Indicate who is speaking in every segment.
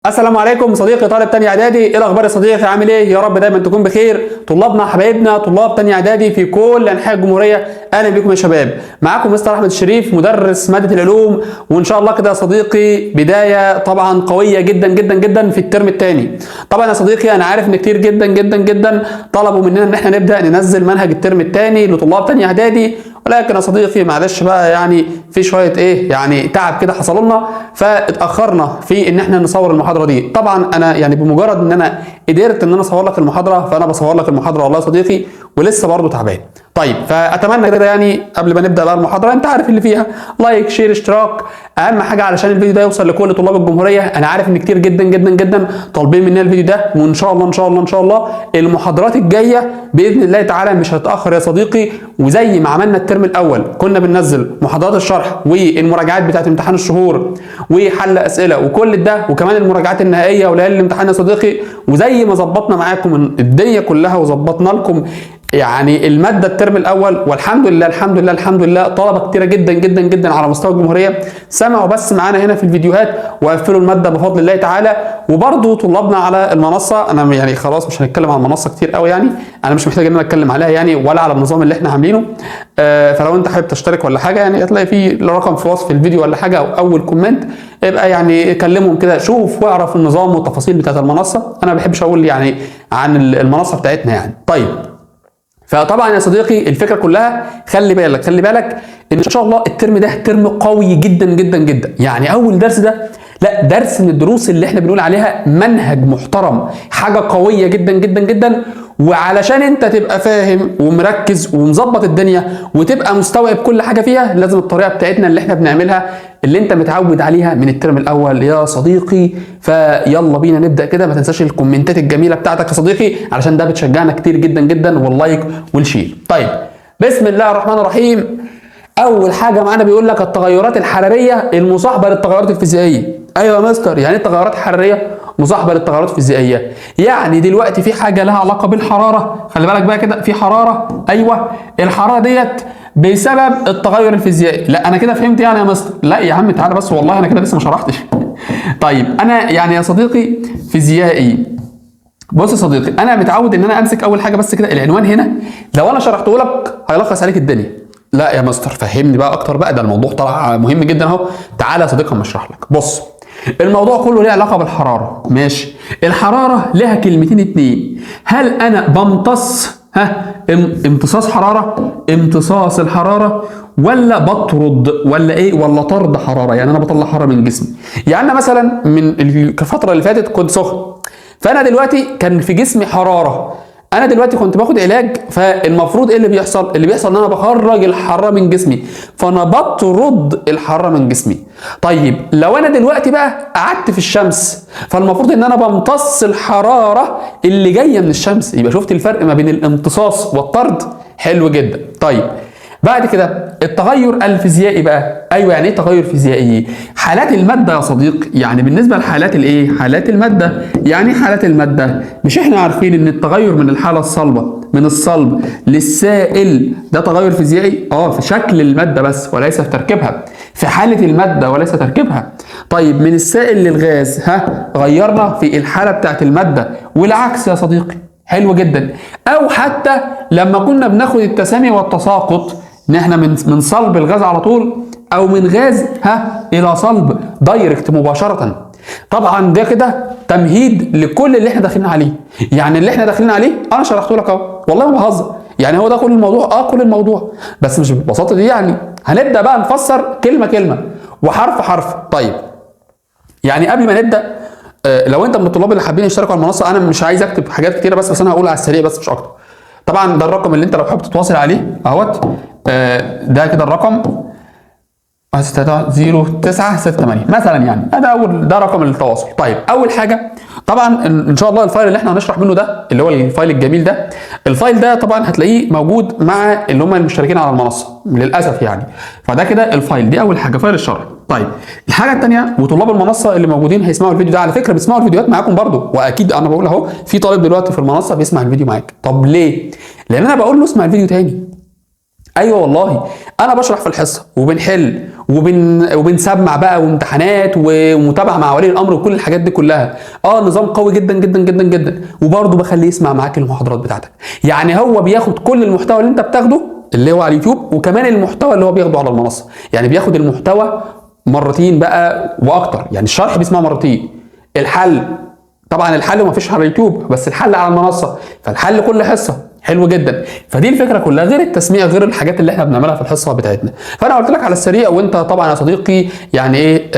Speaker 1: السلام عليكم صديقي طالب تاني اعدادي، ايه الاخبار يا صديقي؟ عامل ايه؟ يا رب دايما تكون بخير. طلابنا حبايبنا طلاب تاني اعدادي في كل انحاء الجمهوريه، اهلا بكم يا شباب. معاكم مستر احمد الشريف مدرس مادة العلوم، وان شاء الله كده يا صديقي بداية طبعا قوية جدا جدا جدا في الترم الثاني. طبعا يا صديقي انا عارف ان كتير جدا جدا جدا طلبوا مننا ان احنا نبدا ننزل منهج الترم الثاني لطلاب تاني اعدادي، ولكن يا صديقي معلش بقى يعني في شوية ايه يعني تعب كده حصل لنا، فاتاخرنا في ان احنا نصور المحاضرة دي. طبعا انا يعني بمجرد ان انا قدرت ان انا اصور لك المحاضرة فانا بصور لك المحاضرة والله يا صديقي، ولسه برضه تعبان. طيب فاتمنى كده يعني قبل ما نبدا بقى المحاضرة انت عارف اللي فيها، like share اشتراك، اهم حاجة علشان الفيديو ده يوصل لكل طلاب الجمهورية. انا عارف ان كتير جدا جدا جدا طالبين مننا الفيديو ده، وان شاء الله ان شاء الله ان شاء الله المحاضرات الجاية باذن الله تعالى مش هتتاخر يا صديقي. وزي ما عملنا الترم الاول كنا بننزل محاضرات الشرح والمراجعات بتاعت امتحان الشهور وحل اسئلة وكل ده، وكمان المراجعات النهائية وليالي الامتحان يا صديقي، وزي ما ظبطنا معاكم الدنيا كلها وظبطنا لكم يعني المادة الترم الاول، والحمد لله الحمد لله الحمد لله طلبه كتيرة جدا جدا جدا على مستوى الجمهورية سمعوا بس معانا هنا في الفيديوهات وقفلوا المادة بفضل الله تعالى. وبرضه طلابنا على المنصة، انا يعني خلاص مش هنتكلم على المنصة كتير قوي، يعني انا مش محتاج ان انا اتكلم عليها يعني ولا على النظام اللي احنا عاملينه. فلو انت حابب تشترك ولا حاجة يعني هتلاقي في رقم في وصف الفيديو ولا حاجة او اول comment، ابقى يعني كلمهم كده شوف واعرف النظام والتفاصيل بتاعت المنصة. انا ما بحبش اقول يعني عن المنصة بتاعتنا يعني. طيب فطبعا يا صديقي الفكرة كلها خلي بالك خلي بالك ان شاء الله الترم ده ترم قوي جدا جدا جدا. يعني اول درس ده لا درس من الدروس اللي احنا بنقول عليها منهج محترم، حاجة قوية جدا جدا جدا. وعلشان انت تبقى فاهم ومركز ومظبط الدنيا وتبقى مستوعب كل حاجة فيها، لازم الطريقة بتاعتنا اللي احنا بنعملها اللي انت متعود عليها من الترم الاول يا صديقي. فيلا بينا نبدا كده. ما تنساش الكومنتات الجميلة بتاعتك يا صديقي علشان ده بتشجعنا كتير جدا جدا، وال like وال share. طيب بسم الله الرحمن الرحيم. اول حاجة معانا بيقول لك التغيرات الحرارية المصاحبة للتغيرات الفيزيائية. ايوه يا مستر، يعني ايه تغيرات حرارية مصاحبه للتغيرات الفيزيائية؟ يعني دلوقتي في حاجة لها علاقة بالحرارة، خلي بالك بقى كده في حرارة، ايوه الحرارة ديت بسبب التغير الفيزيائي. لا انا كده فهمت يعني يا مستر. لا يا عم تعالى بس والله انا كده لسه ما شرحتش. طيب انا يعني يا صديقي فيزيائي، بص يا صديقي انا متعود ان انا امسك اول حاجة بس كده العنوان هنا، لو انا شرحته لك هيلخص عليك الدنيا. لا يا مستر فهمني بقى اكتر بقى، ده الموضوع طلع مهم جدا اهو. تعالى يا صديقي اما اشرح لك. بص الموضوع كله ليه علاقة بالحرارة، ماشي. الحرارة لها كلمتين اتنين، هل انا بمتص امتصاص حرارة، امتصاص الحرارة، ولا بطرد ولا ايه، ولا طرد حرارة؟ يعني انا بطلع حرارة من جسمي. يعني انا مثلا من الفترة اللي فاتت كنت سخن، فانا دلوقتي كان في جسمي حرارة، انا دلوقتي كنت باخد علاج، فالمفروض ايه اللي بيحصل؟ اللي بيحصل ان انا بخرج الحرارة من جسمي، فانا بطرد الحرارة من جسمي. طيب لو انا دلوقتي بقى قعدت في الشمس، فالمفروض ان انا بمتص الحرارة اللي جاية من الشمس. يبقى شفت الفرق ما بين الامتصاص والطرد؟ حلو جدا. طيب بعد كده التغير الفيزيائي بقى، ايوه يعني ايه تغير فيزيائي؟ حالات المادة يا صديق، يعني بالنسبة لحالات الايه؟ حالات المادة. يعني ايه حالات المادة؟ مش احنا عارفين ان التغير من الحالة الصلبة من الصلب للسائل ده تغير فيزيائي؟ في شكل المادة بس وليس في تركيبها، في حاله المادة وليس تركيبها. طيب من السائل للغاز غيرنا في الحالة بتاعت المادة، والعكس يا صديقي. حلو جدا. او حتى لما كنا بناخد التسامي والتساقط ان احنا من صلب الغاز على طول، او من غاز الى صلب direct مباشرة. طبعا ده كده تمهيد لكل اللي احنا داخلين عليه. يعني اللي احنا داخلين عليه انا شرحته لك اهو، والله ما بهزر، يعني هو ده كل الموضوع، كل الموضوع، بس مش بالبساطة دي. يعني هنبدا بقى نفسر كلمة كلمة وحرف حرف. طيب يعني قبل ما نبدا، لو انت من الطلاب اللي حابين يشتركوا على المنصة، انا مش عايز اكتب حاجات كتيرة بس انا هقول على السريع بس مش اكتر. طبعا ده الرقم اللي انت لو حابب تتواصل عليه اهوت، ده كده الرقم 1 6 0 9 6 8 مثلا، يعني ده اول، ده رقم التواصل. طيب اول حاجة طبعا ان شاء الله ال file اللي احنا هنشرح منه ده اللي هو ال file الجميل ده، ال file ده طبعا هتلاقيه موجود مع اللي هم المشتركين على المنصة للاسف يعني. فده كده ال file دي اول حاجة، file الشرح. طيب الحاجة الثانية، وطلاب المنصة اللي موجودين هيسمعوا الفيديو ده على فكرة، بيسمعوا الفيديوهات معاكم برضو، واكيد انا بقول اهو في طالب دلوقتي في المنصة بيسمع الفيديو معاك. طب ليه؟ لان انا بقول له اسمع الفيديو تاني. ايوه والله انا بشرح في الحصة وبنحل وبنسمع بقى وامتحانات ومتابعة مع ولي الامر وكل الحاجات دي كلها. نظام قوي جدا جدا جدا جدا. وبرضه بخليه يسمع معاك المحاضرات بتاعتك، يعني هو بياخد كل المحتوى اللي انت بتاخده اللي هو على اليوتيوب، وكمان المحتوى اللي هو بياخده على المنصة، يعني بياخد المحتوى مرتين بقى واكتر، يعني الشرح بيسمعه مرتين، الحل طبعا الحل ما فيش على اليوتيوب بس الحل على المنصة، فالحل كل حصة حلو جدا. فدي الفكرة كلها، غير التسميع، غير الحاجات اللي احنا بنعملها في الحصة بتاعتنا. فانا قلت لك على السريع، وانت طبعا يا صديقي يعني ايه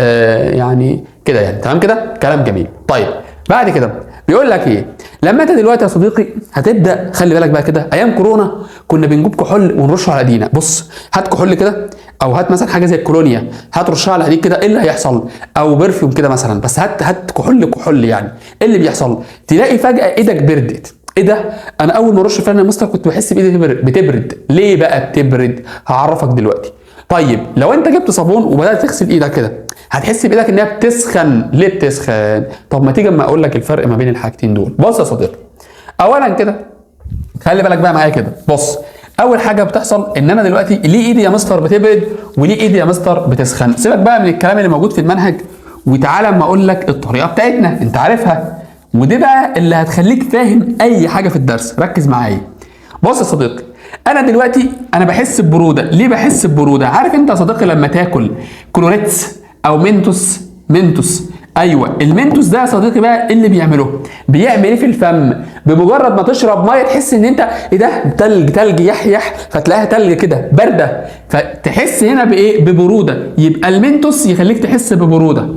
Speaker 1: يعني كده، يعني تمام كده، كلام جميل. طيب بعد كده بيقول لك ايه؟ لما انت دلوقتي يا صديقي هتبدا، خلي بالك بقى كده، ايام كورونا كنا بنجيب كحول ونرشه على ايدينا. بص، هات كحول كده، او هات مثلا حاجة زي الكولونيا، هات رشها على ايديك كده، ايه اللي هيحصل؟ او perfume كده مثلا، بس هات كحول كحول، يعني ايه اللي بيحصل؟ تلاقي فجاة ايدك بردت. ايه ده؟ انا اول ما ارش فعلا يا مستر كنت بحس بايدي بتبرد. ليه بقى بتبرد؟ هعرفك دلوقتي. طيب لو انت جبت صابون وبدات تغسل ايدك كده، هتحس بايدك انها بتسخن. ليه بتسخن؟ طب ما تيجي اما اقول لك الفرق ما بين الحاجتين دول. بص يا صديقي، اولا كده خلي بالك بقى معايا كده. بص، اول حاجة بتحصل ان انا دلوقتي ليه ايدي يا مستر بتبرد وليه ايدي يا مستر بتسخن؟ سيبك بقى من الكلام اللي موجود في المنهج، وتعالى اما اقول لك الطريقة بتاعتنا انت عارفها، ودي بقى اللي هتخليك فاهم اي حاجة في الدرس. ركز معايا. بص يا صديقي، انا دلوقتي انا بحس ببروده. ليه بحس ببروده؟ عارف انت يا صديقي لما تاكل كلوريتس او منتوس، منتوس، ايوه المنتوس ده يا صديقي بقى ايه اللي بيعمله؟ بيعمل ايه في الفم؟ بمجرد ما تشرب مية تحس ان انت ايه ده، تلج تلج يح يح، فتلاقيها تلج كده باردة، فتحس هنا بايه؟ ببروده. يبقى المنتوس يخليك تحس ببروده.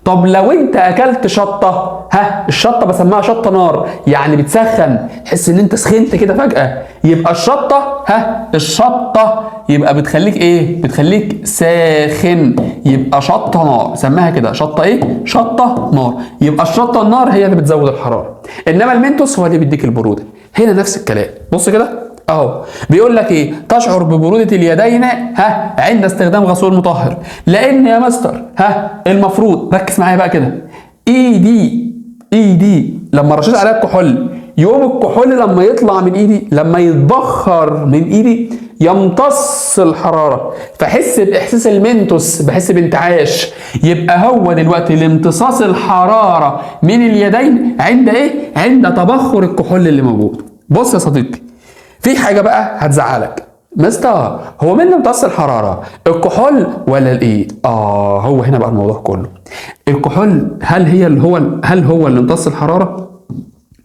Speaker 1: طب لو انت اكلت شطه، ها الشطه بسميها شطه نار، يعني بتسخن، تحس ان انت سخنت كده فجاة. يبقى الشطه، ها الشطه يبقى بتخليك ايه؟ بتخليك ساخن. يبقى شطه نار، سماها كده شطه ايه؟ شطه نار. يبقى الشطه النار هي اللي بتزود الحرارة، انما المنتوس هو اللي بيديك البرودة. هنا نفس الكلام. بص كده اهو، بيقول لك ايه؟ تشعر ببروده اليدين ها عند استخدام غسول مطهر. لان يا مستر ها المفروض، ركز معايا بقى كده، ايدي لما رشيت عليها الكحول، يوم الكحول لما يطلع من ايدي، لما يتبخر من ايدي يمتص الحرارة، فحس باحساس المنتوس، بحس بانتعاش. يبقى هو دلوقتي الامتصاص الحرارة من اليدين عند ايه؟ عند تبخر الكحول اللي موجود. بص يا صديقي، في حاجة بقى هتزعلك، مستر هو مين اللي امتص الحرارة؟ الكحول ولا الايد؟ هو هنا بقى الموضوع كله. الكحول هل هي اللي هو هل هو اللي امتص الحرارة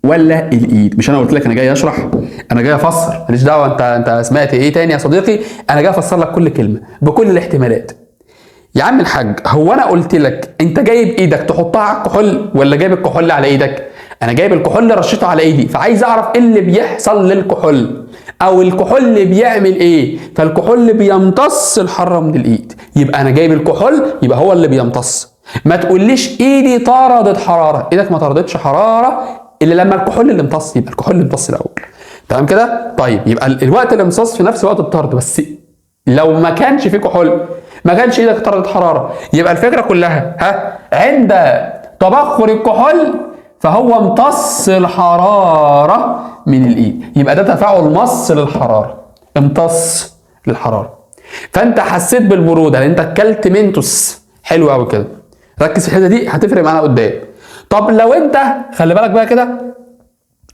Speaker 1: ولا الايد؟ مش انا قلت لك انا جاي اشرح، انا جاي افسر، ماليش دعوه انت سمعت ايه تاني يا صديقي، انا جاي افسر لك كل كلمة بكل الاحتمالات. يا عم الحاج، هو انا قلت لك انت جايب ايدك تحطها على الكحول ولا جايب الكحول على ايدك؟ انا جايب الكحول رشيته على ايدي، فعايز اعرف ايه اللي بيحصل للكحول، او الكحول بيعمل ايه. فالكحول بيمتص الحرارة من الايد، يبقى انا جايب الكحول يبقى هو اللي بيمتص. ما تقوليش ايدي طردت حرارة، ايدك ما طردتش حرارة الا لما الكحول اللي امتص، يبقى الكحول اللي امتص الاول. تمام كده؟ طيب يبقى الوقت الامتصاص في نفس وقت الطرد، بس لو ما كانش في كحول ما كانش ايدك طردت حرارة. يبقى الفكرة كلها ها عند تبخر الكحول فهو امتص الحرارة من الايد، يبقى ده تفاعل مص للحرارة، امتص للحرارة. فانت حسيت بالبروده لان انت اكلت منتوس. حلو قوي كده، ركز في الحتة دي هتفرق معانا قدام. طب لو انت خلي بالك بقى كده،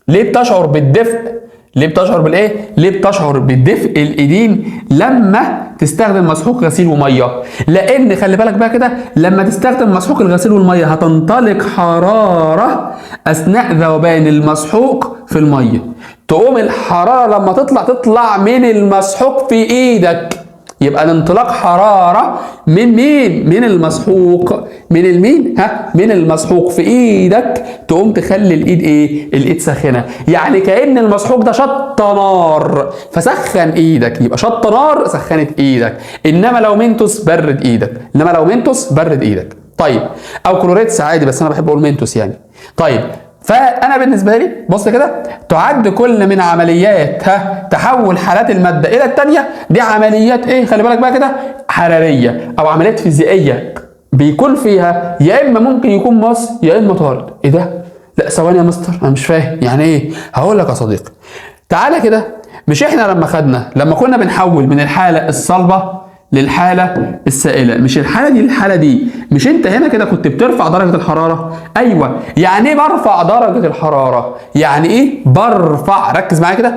Speaker 1: ليه بتشعر بالدفء؟ ليه بتشعر بالايه؟ ليه بتشعر بالدفء الايدين لما تستخدم مسحوق غسيل ومية؟ لان خلي بالك بقى كده، لما تستخدم مسحوق الغسيل والمية هتنطلق حرارة اثناء ذوبان المسحوق في المية، تقوم الحرارة لما تطلع تطلع من المسحوق في ايدك. يبقى الانطلاق حرارة من مين؟ من المسحوق، من المين؟ ها؟ من المسحوق في ايدك، تقوم تخلي الايد ايه؟ الايد ساخنة، يعني كأن المسحوق ده شطة نار فسخن ايدك، يبقى شطة نار سخنت ايدك. انما لو منتوس برد ايدك، انما لو منتوس برد ايدك. طيب او كلوريتس عادي، بس انا بحب اقول منتوس يعني. طيب فانا بالنسبة لي بص كده، تعد كل من عمليات ها تحول حالات المادة الى الثانية، دي عمليات ايه؟ خلي بالك بقى كده، حرارية او عمليات فيزيائية بيكون فيها يا اما ممكن يكون مص يا اما طارد. ايه ده؟ لا ثواني يا مستر انا مش فاهم يعني ايه. هقول لك يا صديقي، تعالى كده، مش احنا لما خدنا لما كنا بنحول من الحالة الصلبة للحالة السائلة. مش الحالة دي الحالة دي، مش انت هنا كده كنت بترفع درجه الحرارة؟ ايوه. يعني ايه برفع درجه الحرارة؟ يعني ايه برفع؟ ركز معايا كده،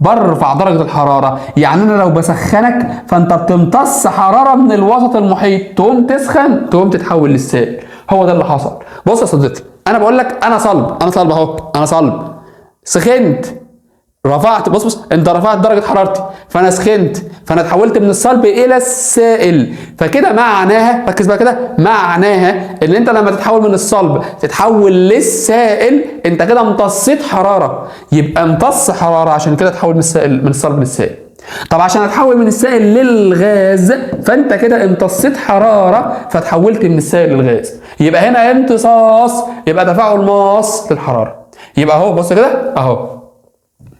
Speaker 1: برفع درجة الحرارة. يعني أنا لو بسخنك فأنت بتمتص حرارة من الوسط المحيط، تقوم تسخن، تقوم تتحول للسائل. هو ده اللي حصل. بص يا صديقي، أنا بقول لك أنا صلب، أنا صلب أهو، أنا صلب، سخنت، رفعت، بص انت رفعت درجة حرارتي فانا سخنت، فانا اتحولت من الصلب الى السائل. فكده معناها، ركز بقى كده، معناها ان انت لما تتحول من الصلب تتحول للسائل انت كده امتصيت حرارة، يبقى امتص حرارة، عشان كده تحول من السائل، من الصلب للسائل. طب عشان اتحول من السائل للغاز فانت كده امتصيت حرارة فتحولت من السائل للغاز، يبقى هنا امتصاص، يبقى تفاعل ماص للحرارة. يبقى اهو بص كده اهو،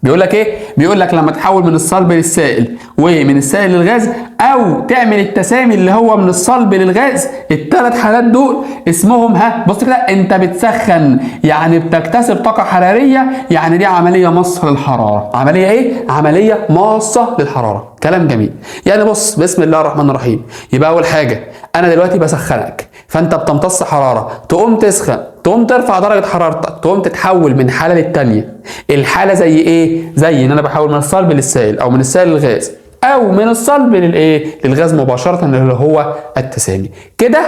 Speaker 1: بيقول لك ايه؟ بيقول لك لما تحول من الصلب للسائل ومن السائل للغاز، او تعمل التسامي اللي هو من الصلب للغاز، الثلاث حالات دول اسمهم، ها بص كده، انت بتسخن، يعني بتكتسب طاقة حرارية، يعني دي عملية مص للحرارة. عملية ايه؟ عملية ماصة للحرارة. كلام جميل. يعني بص، بسم الله الرحمن الرحيم، يبقى اول حاجة انا دلوقتي بسخنك فانت بتمتص حرارة، تقوم تسخن، تقوم ترفع درجة حرارتك، تقوم تتحول من حالة للتانية. الحالة زي ايه؟ زي ان انا بحول من الصلب للسائل، او من السائل للغاز، او من الصلب للايه؟ للغاز مباشرة اللي هو التسامي. كده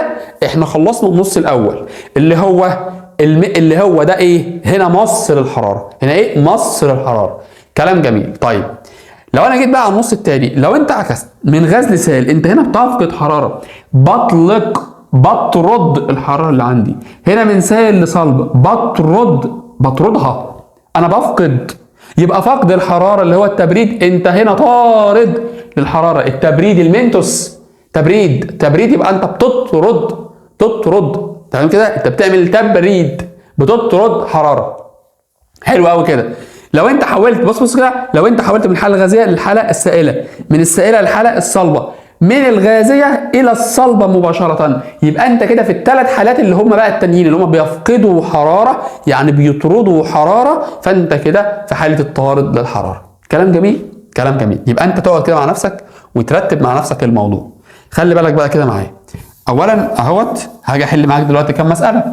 Speaker 1: احنا خلصنا النص الاول اللي هو اللي هو ده ايه؟ هنا مص للحرارة، هنا ايه؟ مص للحرارة. كلام جميل. طيب لو انا جيت بقى على النص التاني، لو انت عكست من غاز لسائل، انت هنا بتفقد حرارة، بطلق، بطرد الحرارة اللي عندي. هنا من سائل لصلب بطردها، انا بفقد، يبقى فقد الحرارة اللي هو التبريد، انت هنا طارد للحرارة، التبريد المنتوس، تبريد، تبريد، يبقى انت بتطرد، تطرد، تمام كده، انت بتعمل تبريد، بتطرد حرارة. حلو قوي كده. لو انت حولت، بص كده، لو انت حولت من الحالة الغازية للحالة السائلة، من السائلة للحالة الصلبة، من الغازية إلى الصلبة مباشرة، يبقى أنت كده في الثلاث حالات اللي هم بقى التانيين اللي هم بيفقدوا حرارة، يعني بيطردوا حرارة، فأنت كده في حالة الطارد للحرارة. كلام جميل، كلام جميل. يبقى أنت تقعد كده مع نفسك وترتب مع نفسك الموضوع. خلي بالك بقى كده معايا. أولا أهوت هاجي أحل معاك دلوقتي كام مسألة.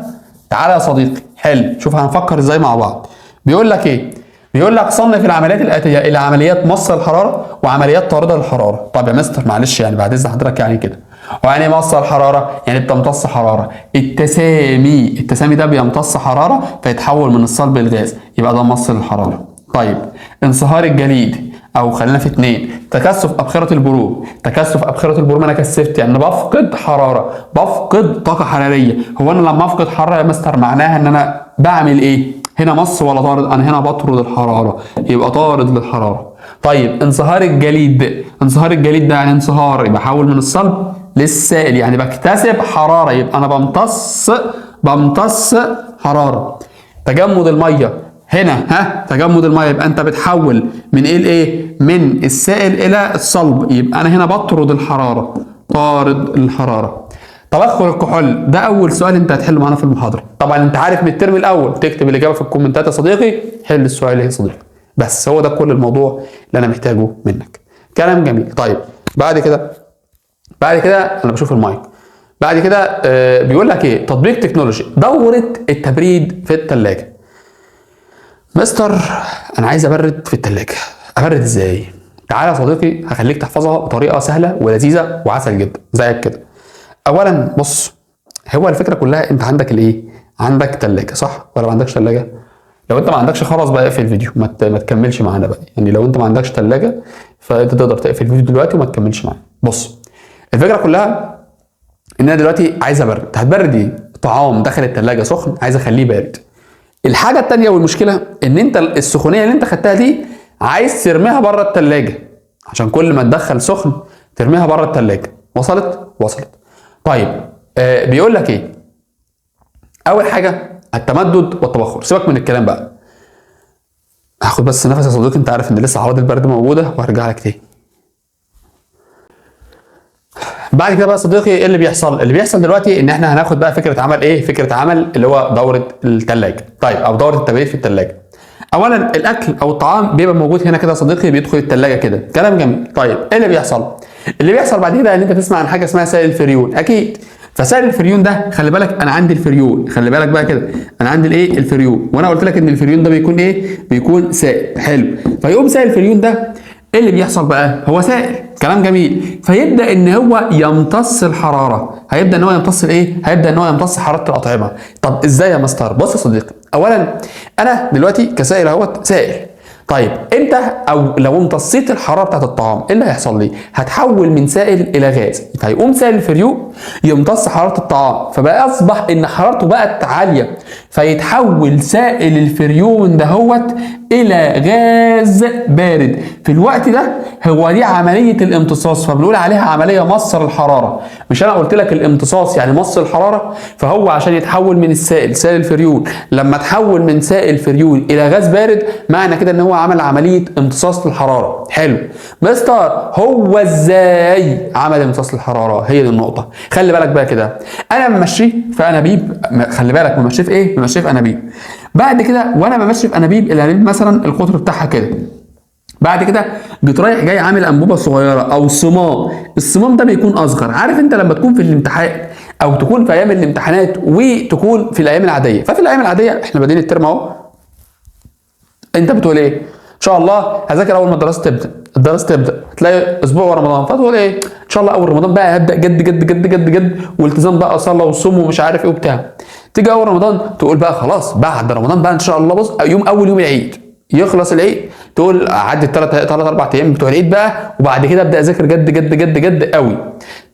Speaker 1: تعالى يا صديقي حل، شوف هنفكر إزاي مع بعض. بيقول لك إيه؟ بيقول لك صنف العمليات الآتية إلى عمليات مص الحرارة وعمليات طاردة للحرارة. طب يا مستر معلش يعني بعد إذن حضرتك يعني كده، ويعني مص الحرارة؟ يعني بتمتص حرارة. التسامي، التسامي ده بيمتص حرارة فيتحول من الصلب للغاز، يبقى ده مص للحرارة. طيب انصهار الجليد، أو خلينا في اتنين، تكثف أبخرة البروم. تكثف أبخرة البروم أنا كثفت، يعني بفقد حرارة، بفقد طاقة حرارية. هو أنا لما أفقد حرارة يا مستر معناها إن أنا بعمل إيه؟ هنا مص ولا طارد؟ انا هنا بطرد الحرارة، يبقى طارد للحرارة. طيب انصهار الجليد، انصهار الجليد ده يعني انصهار، يبقى حول من الصلب للسائل، يعني بكتسب حرارة، يبقى انا بمتص حرارة. تجمد المية هنا، ها تجمد المية، يبقى انت بتحول من ايه لايه؟ من السائل الى الصلب، يبقى انا هنا بطرد الحرارة، طارد الحرارة. تبخر الكحول، ده اول سؤال انت هتحله معانا في المحاضرة. طبعا انت عارف من الترم الاول، تكتب الاجابة في الكومنتات يا صديقي، حل السؤال يا صديقي. بس هو ده كل الموضوع اللي انا محتاجه منك. كلام جميل. طيب بعد كده انا بشوف المايك. بعد كده بيقول لك ايه؟ تطبيق تكنولوجي دوره التبريد في الثلاجة. مستر انا عايز ابرد في الثلاجة، ابرد ازاي؟ تعالى يا صديقي هخليك تحفظها بطريقة سهلة ولذيذه وعسل جدا زيك كده. اولا بص، هو الفكرة كلها انت عندك الايه؟ عندك ثلاجه صح ولا ما عندكش ثلاجه؟ لو انت ما عندكش خلاص بقى اقفل الفيديو، ما تكملش معانا بقى. يعني لو انت ما عندكش ثلاجه فانت تقدر تقفل الفيديو دلوقتي وما تكملش معانا. بص الفكرة كلها ان انا دلوقتي عايز ابرد. هتبرد ايه؟ طعام دخل الثلاجة سخن عايز اخليه بارد. الحاجة الثانية والمشكلة ان انت السخونيه اللي انت خدتها دي عايز ترميها بره الثلاجة، عشان كل ما تدخل سخن ترميها بره الثلاجة. وصلت؟ وصلت. طيب بيقول لك ايه؟ اول حاجة التمدد والتبخر. سيبك من الكلام بقى، هاخد بس نفس يا صديقي، انت عارف ان لسه اعراض البرد موجودة وهرجع لك تاني. بعد كده بقى يا صديقي ايه اللي بيحصل؟ اللي بيحصل دلوقتي ان احنا هناخد بقى فكرة عمل ايه؟ فكرة عمل اللي هو دوره الثلاجة. طيب او دوره التبريد في الثلاجة. اولا الاكل او الطعام بيبقى موجود هنا كده يا صديقي، بيدخل الثلاجة كده. كلام جميل. طيب ايه اللي بيحصل؟ اللي بيحصل بعد كده ان انت تسمع عن حاجة اسمها سائل الفريون اكيد. فسائل الفريون ده خلي بالك، انا عندي الفريون، خلي بالك بقى كده، انا عندي الايه؟ الفريون، وانا قلت لك ان الفريون ده بيكون ايه؟ بيكون سائل. حلو. فيقوم سائل الفريون ده ايه اللي بيحصل بقى؟ هو سائل، كلام جميل، فيبدا ان هو يمتص الحرارة. هيبدا ان هو يمتص الايه؟ هيبدا ان هو يمتص حرارة الاطعمة. طب ازاي يا مستر؟ بص يا صديقي، اولا انا دلوقتي كسائل اهوت سائل. طيب انت او لو امتصيت الحرارة بتاعت الطعام ايه اللي هيحصل لي؟ هتحول من سائل الى غاز. فيقوم سائل الفريون يمتص حرارة الطعام، فبقى اصبح ان حرارته بقت عالية، فيتحول سائل الفريون دهوت الى غاز بارد. في الوقت ده هو دي عملية الامتصاص، فبنقول عليها عملية مص الحرارة. مش انا قلت لك الامتصاص يعني مص الحرارة؟ فهو عشان يتحول من السائل، سائل الفريون، لما تحول من سائل فريون الى غاز بارد، معنى كده ان هو عمل عملية امتصاص للحرارة. حلو مستر، هو ازاي عمل امتصاص للحرارة؟ هي دي النقطة. خلي بالك بقى كده، انا بمشيه في انابيب، خلي بالك بمشيه في ايه؟ بمشيه في انابيب. بعد كده وانا بمشي في انابيب، الانابيب مثلا القطر بتاعها كده، بعد كده جيت رايح جاي عامل انبوبة صغيرة او صمام. الصمام ده بيكون اصغر. عارف انت لما تكون في الامتحان او تكون في ايام الامتحانات وتكون في الايام العادية، ففي الايام العادية احنا بادئين الترم اهو، انت بتقول ايه؟ ان شاء الله هذاكر اول ما الدراسة تبدا. الدراسة تبدا تلاقي اسبوع ورا رمضان، فتقول ايه؟ ان شاء الله اول رمضان بقى هبدا جد جد جد جد جد، والتزام بقى صلاة وصوم ومش عارف ايه وبتاع. تيجي اول رمضان تقول بقى خلاص بعد رمضان بقى ان شاء الله، بص يوم اول يوم العيد يخلص العيد تقول عدي 3 4 ايام بتوع العيد بقى، وبعد كده ابدا اذاكر جد جد جد جد قوي.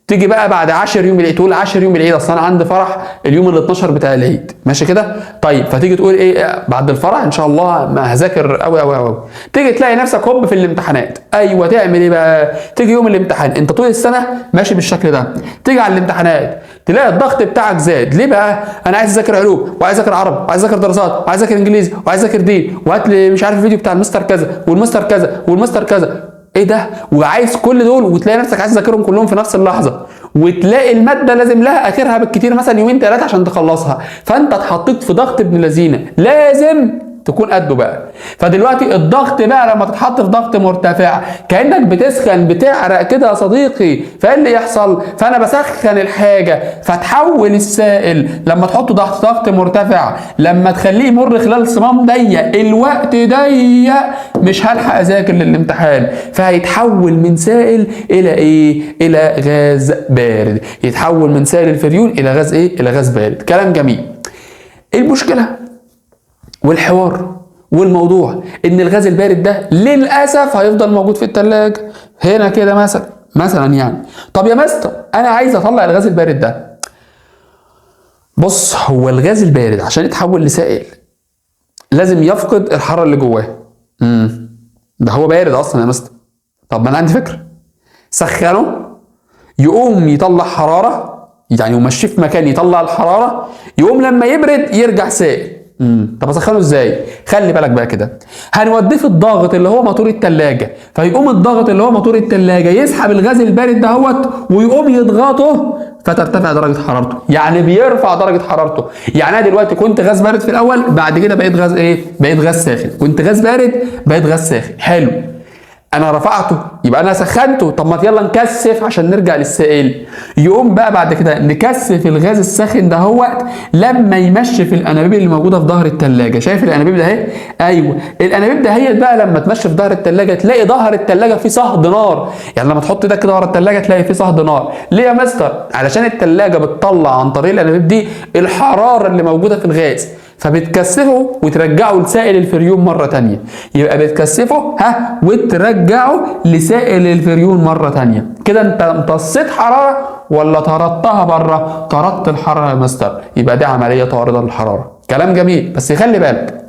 Speaker 1: تيجي بقى بعد 10 يوم العيد تقول 10 يوم العيد اصل انا عندي فرح اليوم ال 12 بتاع العيد، ماشي كده؟ طيب فتيجي تقول ايه بعد الفرح ان شاء الله ما هذاكر قوي قوي قوي. تيجي تلاقي نفسك هوب في الامتحانات. ايوه تعمل ايه بقى؟ تيجي يوم الامتحان انت طول السنة ماشي بالشكل ده، تيجي على الامتحانات تلاقي الضغط بتاعك زاد. ليه بقى؟ انا عايز اذاكر علوم وعايز اذاكر عربي وعايز اذاكر دراسات وعايز اذاكر انجليزي وعايز اذاكر دين، وهات لي مش عارف الفيديو بتاع المستر كذا والمستر كذا والمستر كذا، ايه ده؟ وعايز كل دول، وتلاقي نفسك عايز تذاكرهم كلهم في نفس اللحظة، وتلاقي المادة لازم لها اخرها بالكتير مثلا يومين 3 عشان تخلصها، فانت اتحطيت في ضغط ابن لذينه لازم تكون قده بقى. فدلوقتي الضغط بقى لما تتحط في ضغط مرتفع كانك بتسخن، بتعرق كده يا صديقي، فايه اللي يحصل؟ فانا بسخن الحاجة فتحول السائل لما تحطه تحت ضغط مرتفع، لما تخليه يمر خلال صمام ضيق، الوقت ضيق مش هلحق اذاكر للامتحان، فهيتحول من سائل الى ايه؟ الى غاز بارد. يتحول من سائل الفريون الى غاز ايه؟ الى غاز بارد. كلام جميل. المشكلة والحوار والموضوع ان الغاز البارد ده للاسف هيفضل موجود في الثلاجة هنا كده مثلا يعني. طب يا مستر انا عايز اطلع الغاز البارد ده. بص، هو الغاز البارد عشان يتحول لسائل لازم يفقد الحرارة اللي جواه. ده هو بارد اصلا يا مستر. طب ما انا عندي فكرة، سخنة يقوم يطلع حرارة، يعني ومشيه في مكان يطلع الحرارة، يقوم لما يبرد يرجع سائل. طب اسخنه ازاي؟ خلي بالك بقى كده، هنوديه في الضاغط اللي هو موتور الثلاجة، فيقوم الضاغط اللي هو موتور الثلاجة يسحب الغاز البارد دهوت ويقوم يضغطه فترتفع درجه حرارته، يعني بيرفع درجه حرارته. يعني انا دلوقتي كنت غاز بارد في الاول، بعد كده بقيت غاز ايه؟ بقيت غاز ساخن. كنت غاز بارد بقيت غاز ساخن. حلو، انا رفعته يبقى انا سخنته. طب ما يلا نكثف عشان نرجع للسائل. يقوم بقى بعد كده نكثف الغاز الساخن ده هو لما يمشي في الانابيب اللي موجودة في ظهر الثلاجة. شايف الانابيب ده اهي؟ ايوه الانابيب ده هي بقى لما تمشي في ظهر الثلاجة تلاقي ظهر الثلاجة فيه صهد نار. يعني لما تحط ده كده ورا الثلاجة تلاقي فيه صهد نار. ليه يا مستر؟ علشان الثلاجة بتطلع عن طريق الانابيب دي الحرارة اللي موجودة في الغاز، فبتكثفه وترجعه لسائل الفريون مرة تانية. يبقى بتكثفه ها وترجعه لسائل الفريون مرة تانية. كده انت امتصيت حرارة ولا طردتها بره؟ طردت الحرارة يا مستر. يبقى دي عملية طارده للحرارة. كلام جميل، بس خلي بالك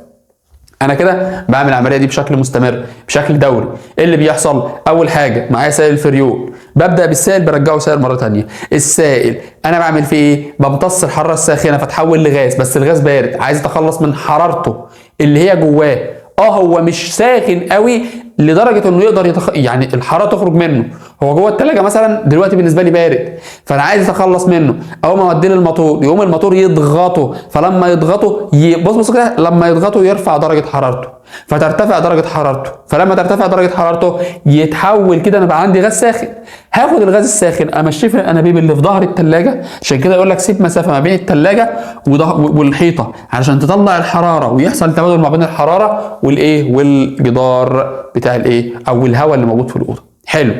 Speaker 1: انا كده بعمل العملية دي بشكل مستمر بشكل دوري. ايه اللي بيحصل؟ اول حاجة معايا سائل الفريون، ببدا بالسائل برجعه سائل مرة ثانية. السائل انا بعمل فيه ايه؟ بمتص الحرارة الساخنة فتحول لغاز، بس الغاز بارد، عايز اتخلص من حرارته اللي هي جواه. هو مش ساخن قوي لدرجة انه يقدر يعني الحرارة تخرج منه. هو جوه الثلاجة مثلا دلوقتي بالنسبة لي بارد، فانا عايز اتخلص منه، اول ما اوديه للموتور يقوم الموتور يضغطه، فلما يضغطه بص بص كده، لما يضغطه يرفع درجه حرارته، فترتفع درجه حرارته، فلما ترتفع درجه حرارته يتحول كده، انا بقى عندي غاز ساخن، هاخد الغاز الساخن امشيه في الانابيب اللي في ظهر الثلاجة. عشان كده يقول لك سيب مسافة ما بين الثلاجة والحيطه علشان تطلع الحرارة ويحصل تبادل ما بين الحرارة والايه والجدار بتاع الايه او الهواء اللي موجود في الاوضة. حلو.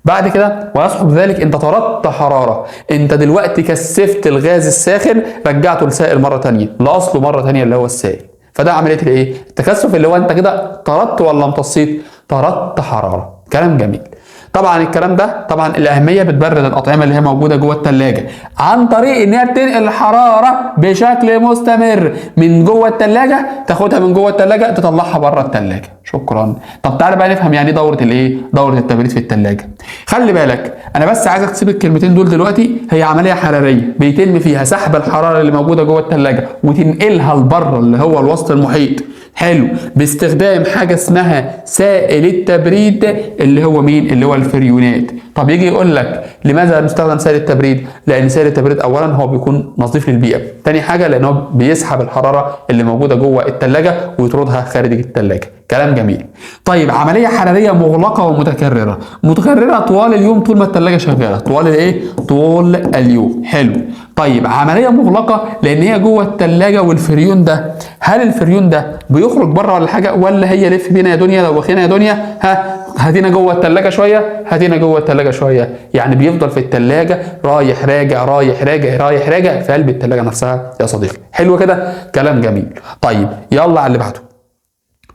Speaker 1: بعد كده ويصحب ذلك انت طردت حرارة، انت دلوقتي كثفت الغاز الساخن رجعته لسائل مرة ثانية، لاصله مرة ثانية اللي هو السائل. فده عملية الايه؟ التكثف، اللي هو انت كده طردت ولا امتصيت؟ طردت حرارة. كلام جميل. طبعا الكلام ده طبعا الاهمية بتبرد الاطعمة اللي هي موجودة جوه الثلاجة عن طريق ان هي بتنقل الحرارة بشكل مستمر من جوه الثلاجة، تاخدها من جوه الثلاجة تطلعها بره الثلاجة. شكرا. طب تعالى بقى نفهم يعني ايه دوره الايه؟ دوره التبريد في الثلاجة. خلي بالك انا بس عايزك تسيب الكلمتين دول دلوقتي. هي عملية حرارية بيتم فيها سحب الحرارة اللي موجودة جوه الثلاجة وتنقلها لبره اللي هو الوسط المحيط. حلو. باستخدام حاجة اسمها سائل التبريد اللي هو مين؟ اللي هو الفريونات. طب يجي يقول لك لماذا نستخدم سائل التبريد؟ لان سائل التبريد اولا هو بيكون نظيف للبيئة، تاني حاجة لان هو بيسحب الحرارة اللي موجودة جوه الثلاجة ويطردها خارج الثلاجة. كلام جميل. طيب عملية حرارية مغلقة ومتكرره، متكررة طوال اليوم طول ما الثلاجة شغالة، طوال الايه؟ طول اليوم. حلو. طيب عملية مغلقة لان هي جوه الثلاجة والفريون ده، هل الفريون ده بيخرج بره ولا حاجة، ولا هي لف بينا يا دنيا دوخينا يا دنيا، ها هاتينا جوه الثلاجة شوية هاتينا جوه الثلاجة شوية، يعني بيفضل في الثلاجة رايح راجع رايح راجع رايح راجع في قلب الثلاجة نفسها يا صديقي. حلو كده، كلام جميل. طيب يلا على اللي بعده.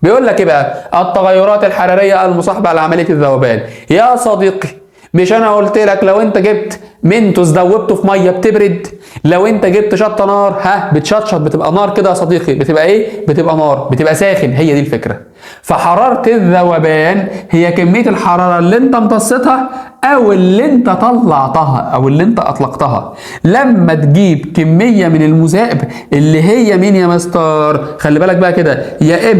Speaker 1: بيقول لك ايه بقى؟ التغيرات الحرارية المصاحبة لعملية الذوبان. يا صديقي مش انا قلت لك لو انت جبت منتوس دوبته في مية بتبرد، لو انت جبت شطه نار ها بتشطشط بتبقى نار كده يا صديقي، بتبقى ايه؟ بتبقى نار، بتبقى ساخن. هي دي الفكرة. فحراره الذوبان هي كمية الحرارة اللي انت امتصتها او اللي انت طلعتها او اللي انت اطلقتها لما تجيب كمية من المذاب اللي هي مين يا مستر؟ خلي بالك بقى كده، يا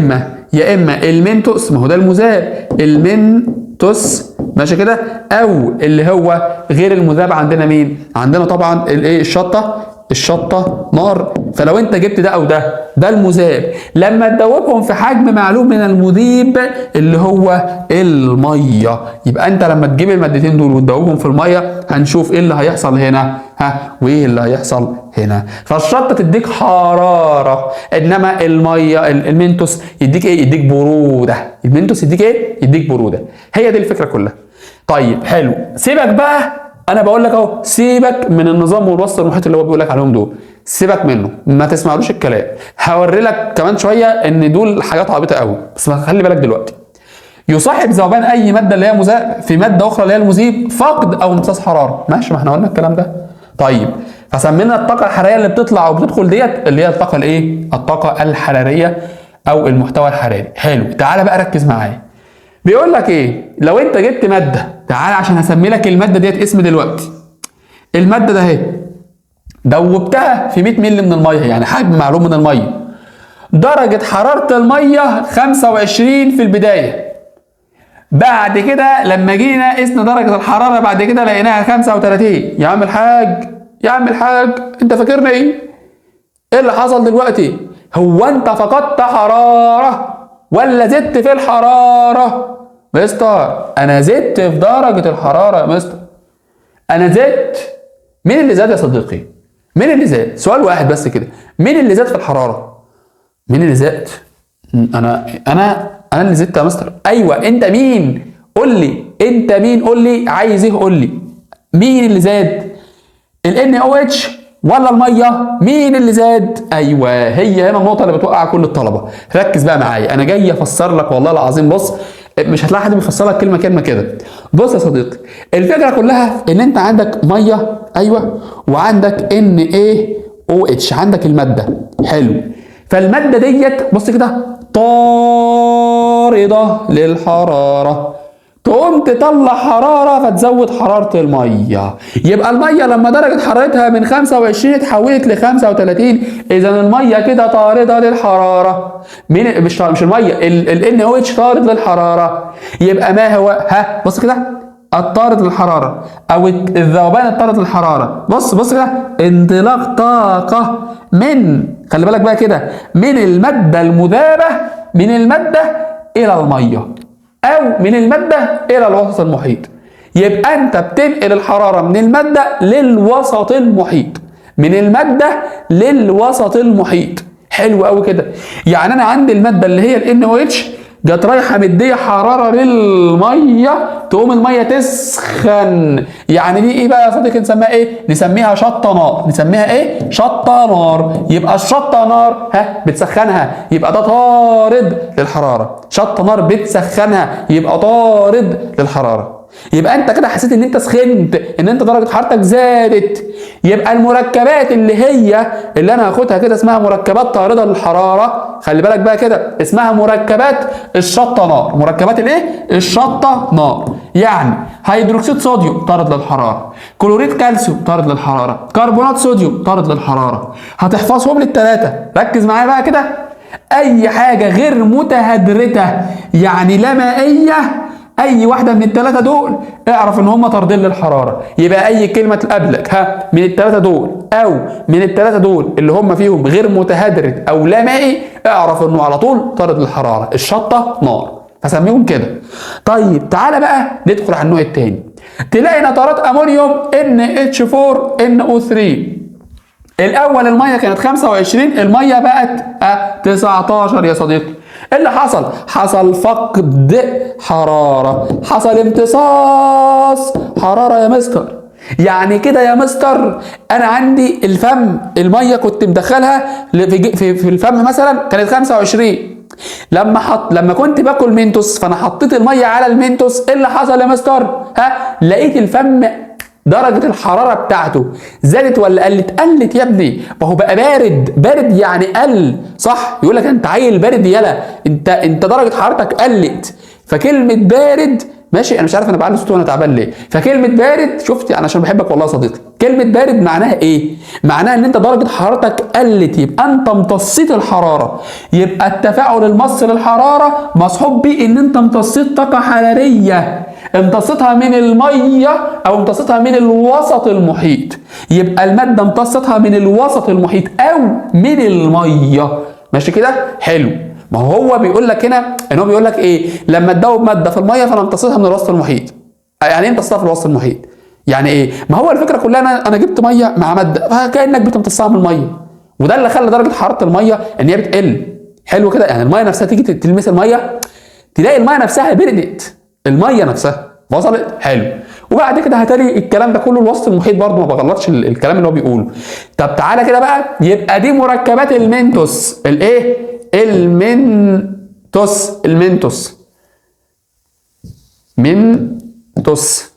Speaker 1: اما المنتوس، ما هو ده المذاب المنتوس ماشي كده، او اللي هو غير المذاب عندنا مين؟ عندنا طبعا الايه؟ الشطه، الشطه نار. فلو انت جبت ده او ده، ده المذاب، لما تدوبهم في حجم معلوم من المذيب اللي هو المية، يبقى انت لما تجيب المادتين دول وتدوبهم في المية هنشوف ايه اللي هيحصل هنا ها وايه اللي هيحصل هنا. فالشطه تديك حرارة، انما المية المنتوس يديك ايه؟ يديك برودة. المنتوس يديك ايه؟ يديك برودة. هي دي الفكرة كلها. طيب حلو، سيبك بقى، انا بقول لك اهو، سيبك من النظام والوسط المحيط اللي هو بيقول لك عليهم دول، سيبك منه، ما تسمعلوش الكلام. هوري لك كمان شوية ان دول حاجات عبيطه قوي، بس خلي بالك دلوقتي. يصاحب ذوبان اي مادة اللي هي مذاب في مادة اخرى اللي هي المذيب فقد او امتصاص حرارة. ماشي، ما احنا قلنا الكلام ده. طيب فسمينا الطاقة الحرارية اللي بتطلع وبتدخل ديت اللي هي الطاقة الايه؟ الطاقة الحرارية او المحتوى الحراري. حلو، تعالى بقى ركز معايا. بيقول لك ايه؟ لو انت جبت مادة، تعالى عشان هسمي لك المادة ديت اسم دلوقتي. المادة ده اهي دوبتها في 100 مللي من المية، يعني حجم معلوم من المية. درجه حرارة المية 25 في البداية. بعد كده لما جينا قسنا درجه الحرارة بعد كده لقيناها 35. يا عم الحاج، يا عم الحاج، انت فاكرنا ايه؟ ايه اللي حصل دلوقتي؟ هو انت فقدت حرارة ولا زدت في الحرارة؟ مستر انا زدت في درجة الحرارة يا مستر، انا زدت. مين اللي زاد يا صديقي؟ مين اللي زاد؟ سؤال واحد بس كده، مين اللي زاد في الحرارة؟ مين اللي زاد؟ انا انا انا اللي زدت يا مستر. ايوه انت مين؟ قول لي انت مين، قول لي عايز ايه، قول لي مين اللي زاد؟ ال NaOH ولا المية؟ مين اللي زاد؟ ايوه هي هنا النقطة اللي بتوقع كل الطلبة. ركز بقى معايا، انا جاي افسر لك والله العظيم. بص مش هتلاقي حد بيفسر لك كلمة كلمة كده. بص يا صديقي، الفكرة كلها ان انت عندك مية، ايوه، وعندك NaOH، عندك المادة. حلو، فالماده ديت بص كده طارده للحرارة. تقوم تطلع حرارة فتزود حرارة المية. يبقى المية لما درجه حرارتها من 25 اتحولت ل 35، اذا المية كده طارده للحرارة. مين؟ مش المية، ال NaOH طارد للحرارة. يبقى ما هو، ها بص كده، الطارد للحرارة او الذوبان الطارد للحرارة. بص بص كده، انطلاق طاقة من، خلي بالك بقى كده، من المادة المذابه، من المادة الى المية او من المادة الى الوسط المحيط. يبقى انت بتنقل الحرارة من المادة للوسط المحيط، من المادة للوسط المحيط. حلو قوي كده. يعني انا عندي المادة اللي هي ال NaOH جت رايحة مديه حرارة للمية، تقوم المية تسخن. يعني دي ايه بقى يا صديقي؟ نسميها ايه؟ نسميها شطه نار. نسميها ايه؟ شطه نار. يبقى الشطه نار ها بتسخنها، يبقى ده طارد للحرارة. شطه نار بتسخنها، يبقى طارد للحرارة. يبقى انت كده حسيت ان انت سخنت، ان انت درجه حرارتك زادت. يبقى المركبات اللي هي اللي انا هاخدها كده اسمها مركبات طارده للحرارة. خلي بالك بقى كده، اسمها مركبات الشطه نار. مركبات الايه؟ الشطه نار. يعني هيدروكسيد صوديوم طارد للحرارة، كلوريد كالسيوم طارد للحرارة، كربونات صوديوم طارد للحرارة. هتحفظهم للثلاثه. ركز معايا بقى كده، اي حاجة غير متهدرته يعني لا مائية، اي واحدة من الثلاثة دول اعرف ان هم طاردين للحرارة. يبقى اي كلمة تقابلك ها من الثلاثة دول او من الثلاثة دول اللي هم فيهم غير متهدرت او لا مائي، اعرف انه على طول طارد للحرارة. الشطه نار، فسميهم كده. طيب تعالى بقى ندخل على النوع الثاني. تلاقي نترات امونيوم NH4NO3. الاول المية كانت 25، المية بقت 19 يا صديقي. ايه اللي حصل؟ حصل فقد حرارة، حصل امتصاص حرارة يا مستر. يعني كده يا مستر انا عندي الفم، المية كنت مدخلها في الفم مثلا كانت 25، لما كنت باكل منتوس فانا حطيت المية على المنتوس، ايه اللي حصل يا مستر؟ ها لقيت الفم درجة الحرارة بتاعته زادت ولا قلت؟ قلت يا ابني، ما هو بقى بارد. بارد يعني قل، صح؟ يقول لك انت عيل بارد، يلا انت درجة حرارتك قلت. فكلمة بارد، ماشي، انا مش عارف انا بعلي صوتي وانا تعبان ليه. فكلمة بارد، شفت انا عشان بحبك والله يا صديقي، كلمة بارد معناها ايه؟ معناها ان انت درجة حرارتك قلت، يبقى انت امتصيت الحرارة. يبقى التفاعل المص للحرارة مصحوب بيه ان انت امتصيت طاقة حرارية، امتصتها من المية او امتصتها من الوسط المحيط. يبقى المادة امتصتها من الوسط المحيط او من المية. ماشي كده؟ حلو. ما هو بيقول لك هنا ان هو بيقول لك ايه؟ لما تدوب مادة في المية فانا امتصتها من الوسط المحيط. يعني ايه امتصتها في الوسط المحيط؟ يعني ايه؟ ما هو الفكرة كلها انا جبت مية مع مادة، فكانك بتمتصها من المية، وده اللي خلى درجه حرارة المية ان هي بتقل. حلو كده. يعني المية نفسها تيجي تلمس المية تلاقي المية نفسها بردت، المية نفسها وصلت. حلو. وبعد كده هتالي الكلام ده كله الوسط المحيط، برضه ما بغلطش الكلام اللي هو بيقوله. طب تعالى كده بقى، يبقى دي مركبات المنتوس. الايه؟ المنتوس. المنتوس، منتوس.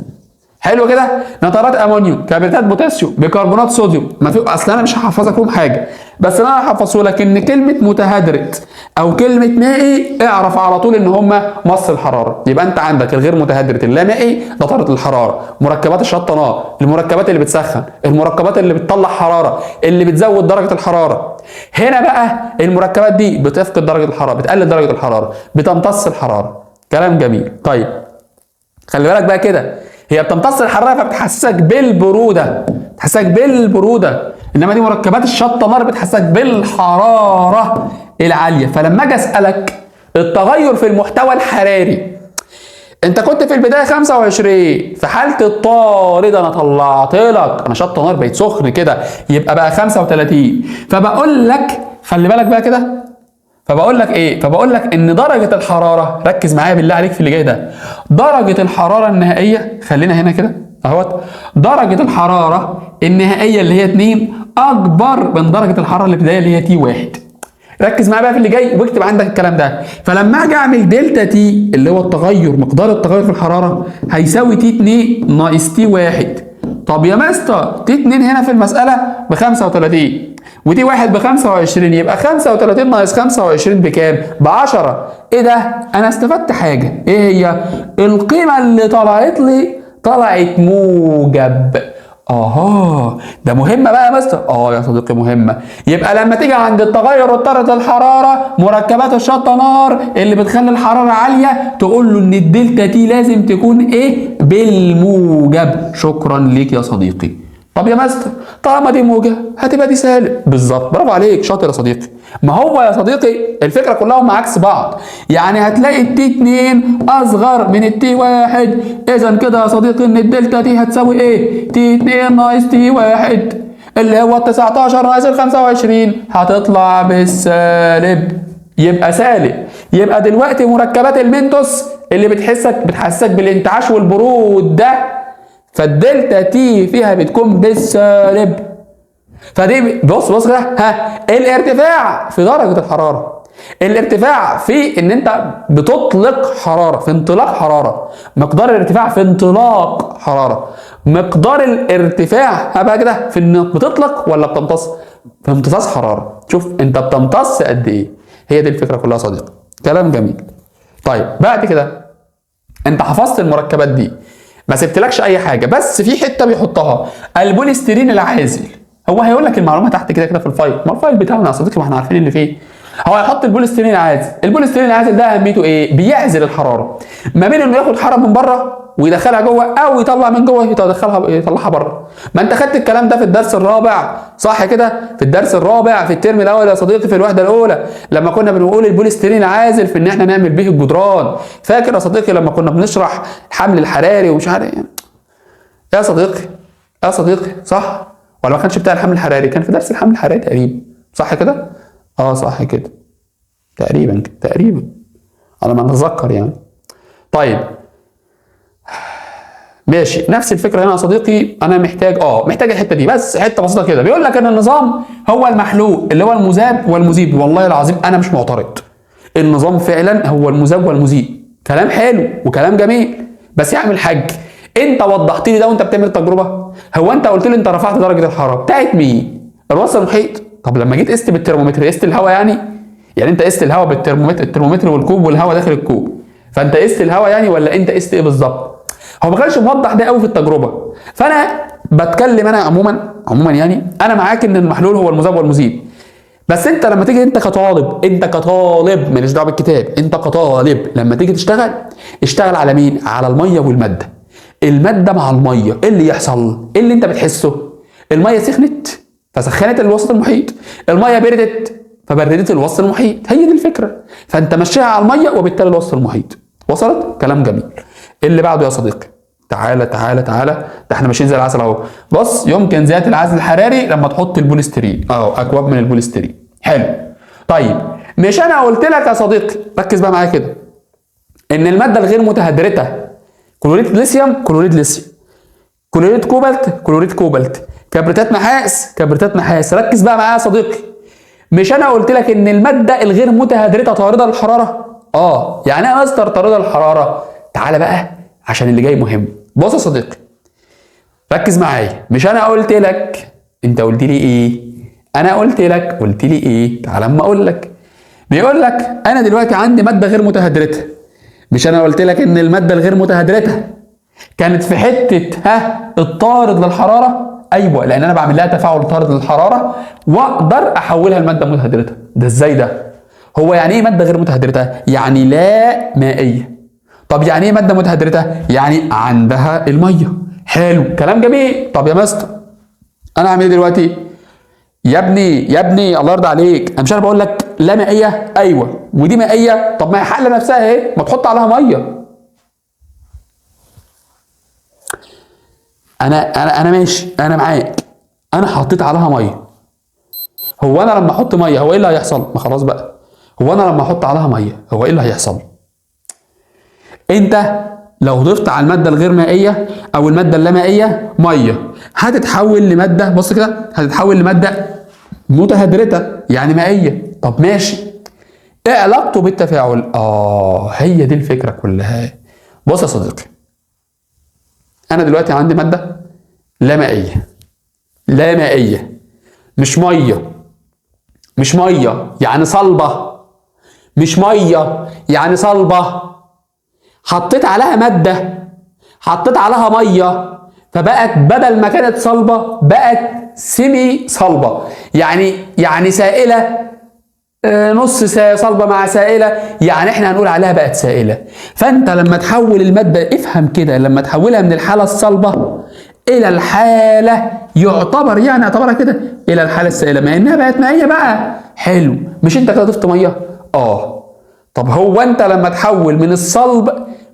Speaker 1: حلو كده. نترات امونيوم، كبريتات بوتاسيوم، بيكربونات صوديوم. ما في اصل انا مش هحفظك فيهم حاجة، بس انا هحفظه لك ان كلمة متهدرت او كلمة مائي اعرف على طول ان هم مص الحرارة. يبقى انت عندك الغير متهدرت اللامائي ده طارد الحرارة، مركبات الشطه نار، المركبات اللي بتسخن، المركبات اللي بتطلع حرارة، اللي بتزود درجه الحرارة. هنا بقى المركبات دي بتفقد درجه الحرارة، بتقلل درجه الحرارة، بتمتص الحرارة. كلام جميل. طيب خلي بالك بقى كده، هي بتمتص الحرارة فبتحسسك بالبروده، بتحسسك بالبروده، انما دي مركبات الشطه نار بتحسسك بالحرارة العالية. فلما اجي اسالك التغير في المحتوى الحراري، انت كنت في البداية 25، في حاله الطارد انا طلعت لك انا شطه نار بقيت سخن كده، يبقى بقى 35. فبقول لك خلي بالك بقى كده، فبقول لك ايه؟ فبقول لك ان درجه الحرارة، ركز معايا بالله عليك في اللي جاي ده، درجه الحرارة النهائية، خلينا هنا كده اهوت، درجه الحرارة النهائية اللي هي 2 اكبر من درجه الحرارة الابتدائية اللي هي T 1. ركز معايا بقى في اللي جاي واكتب عندك الكلام ده. فلما اجي اعمل delta T اللي هو التغير، مقدار التغير في الحرارة، هيساوي T 2 ناقص T 1 طب يا مستر T 2 هنا في المسالة ب 35 و T 1 ب 25، يبقى 35 ناقص 25 بكام؟ ب 10. ايه ده؟ انا استفدت حاجة، ايه هي؟ القيمة اللي طلعت لي طلعت موجب. اها ده مهمة بقى يا مستر. يا صديقي مهمة. يبقى لما تيجي عند التغير الطارد للحرارة مركبات الشطه نار اللي بتخلي الحرارة عالية تقول له ان ال delta T لازم تكون ايه؟ بالموجب. شكرا ليك يا صديقي. طب يا مستر طالما دي موجب هتبقى دي سالب. بالظبط، برافو عليك، شاطر يا صديقي. ما هو يا صديقي الفكرة كلها هم عكس بعض، يعني هتلاقي ال T 2 اصغر من ال T 1، اذا كده يا صديقي ان ال delta T هتساوي ايه؟ T 2 ناقص T 1 اللي هو 19 ناقص ال 25 هتطلع بالسالب، يبقى سالب. يبقى دلوقتي مركبات المنتوس اللي بتحسسك بالانتعاش والبرود ده، فال delta T فيها بتكون بالسالب. فدي بص بص كده، ها الارتفاع في درجة الحرارة، الارتفاع في ان انت بتطلق حرارة، في انطلاق حرارة، مقدار الارتفاع في انطلاق حرارة، مقدار الارتفاع ها بقى كده في انك بتطلق ولا بتمتص؟ في امتصاص حرارة. شوف انت بتمتص قد ايه. هي دي الفكرة كلها يا صديقي. كلام جميل. طيب بعد كده انت حفظت المركبات دي، ما سبتلكش اي حاجة، بس في حتة بيحطها البوليستيرين العازل. هو هيقول لك المعلومة تحت كده كده في ال file، ما ال file بتاعنا يا صديقي ما احنا عارفين اللي فيه. هو هيحط البوليستيرين العازل. البوليستيرين العازل ده اهميته ايه؟ بيعزل الحرارة ما بين انه ياخد حرارة من بره ويدخلها جوه، او يطلع من جوه يطلعها بره. ما انت خدت الكلام ده في الدرس الرابع صح كده؟ في الدرس الرابع في الترم الاول يا صديقي في الوحدة الاولى، لما كنا بنقول البوليستيرين العازل في ان احنا نعمل به الجدران. فاكر يا صديقي لما كنا بنشرح الحمل الحراري ومش عارف ايه؟ يا صديقي يا صديقي صح ولا ما كانش بتاع الحمل الحراري؟ كان في درس الحمل الحراري تقريبا صح كده؟ صح كده تقريبا تقريبا على ما اتذكر يعني. طيب ماشي، نفس الفكرة هنا يا صديقي. انا محتاج محتاج الحتة دي بس، حتة بسيطة كده. بيقول لك ان النظام هو المحلول اللي هو المذاب والمذيب. والله العظيم انا مش معترض، النظام فعلا هو المذاب والمذيب، كلام حلو وكلام جميل، بس يا عم الحاج انت وضحت لي ده وانت بتعمل التجربة. هو انت قلت لي انت رفعت درجه الحرارة بتاعت مين؟ الوسط المحيط. طب لما جيت قست بالترمومتر قست الهواء، يعني انت قست الهواء بالترمومتر، الترمومتر والكوب والهواء داخل الكوب، فانت قست الهواء يعني ولا انت قست ايه بالظبط؟ هو ما كانش موضح ده قوي في التجربة. فانا بتكلم انا عموما يعني انا معاك ان المحلول هو المذاب والمذيب، بس انت لما تيجي انت كطالب، انت كطالب ماليش دعوه بالكتاب، انت كطالب لما تيجي تشتغل اشتغل على مين؟ على المية والمادة. المادة مع المية ايه اللي يحصل؟ ايه اللي انت بتحسه؟ المية سخنت فسخنت الوسط المحيط، المية بردت فبردت الوسط المحيط. هي دي الفكرة. فانت مشيها على المية وبالتالي الوسط المحيط. وصلت؟ كلام جميل. اللي بعده يا صديقي، تعالى تعالى تعالى، ده احنا ماشيين زي العسل اهو. بص، يمكن زيادة العزل الحراري لما تحط البوليسترين، اكواب من البوليسترين. حلو. طيب مش انا قلت لك يا صديقي، ركز بقى معايا كده، ان المادة الغير متهدرته كلوريد ليثيوم كلوريد ليثيوم، كلوريد كوبالت كلوريد كوبالت، كبريتات نحاس كبريتات نحاس. ركز بقى معايا يا صديقي، مش انا قلت لك ان المادة الغير متهدرته طارده للحرارة؟ يعني ايه يا مستر طارده للحرارة؟ تعالى بقى عشان اللي جاي مهم. بص يا صديقي ركز معايا، مش انا قلت لك، انت قلت لي ايه؟ انا قلت لك، قلت لي ايه؟ تعالى اما اقول لك. بيقول لك انا دلوقتي عندي مادة غير متهدرته، مش انا قلت لك ان المادة الغير متهدرته كانت في حتة الطارد للحرارة؟ ايوه، لان انا بعمل لها تفاعل طارد للحرارة واقدر احولها لمادة متهدرته. ده ازاي ده؟ هو يعني ايه مادة غير متهدرته؟ يعني لا مائية. طب يعني ايه مادة متهدرته؟ يعني عندها المية. حلو، كلام جميل. طب يا مستر انا اعمل ايه دلوقتي؟ يا ابني يا ابني الله يرضى عليك، انا مش انا بقول لك لا مائية؟ ايوه، ودي مائية. طب ما هي حله نفسها اهي، ما تحط عليها مية. انا انا انا ماشي، انا معاك، انا حطيت عليها مية. هو انا لما احط مية هو ايه اللي هيحصل؟ ما خلاص بقى، هو انا لما احط عليها مية هو ايه اللي هيحصل؟ انت لو ضفت على المادة الغير مائية او المادة اللامائيه مية هتتحول لمادة، بص كده، هتتحول لمادة متهدرته يعني مائية. طب ماشي، ايه علاقته بالتفاعل؟ هي دي الفكرة كلها. بص يا صديقي، انا دلوقتي عندي مادة لا مائية، لا مائية، مش مية، مش مية يعني صلبه، مش مية يعني صلبه، حطيت عليها مادة، حطيت عليها مية، فبقت بدل ما كانت صلبه بقت semi صلبه، يعني سائله، نص صلبه مع سائله، يعني احنا هنقول عليها بقت سائله. فانت لما تحول المادة، افهم كده، لما تحولها من الحالة الصلبة الى الحالة يعتبر يعني اعتبرها كده الى الحالة السائلة، ما انها بقت مائية بقى. حلو، مش انت كده ضفت مية؟ طب هو انت لما تحول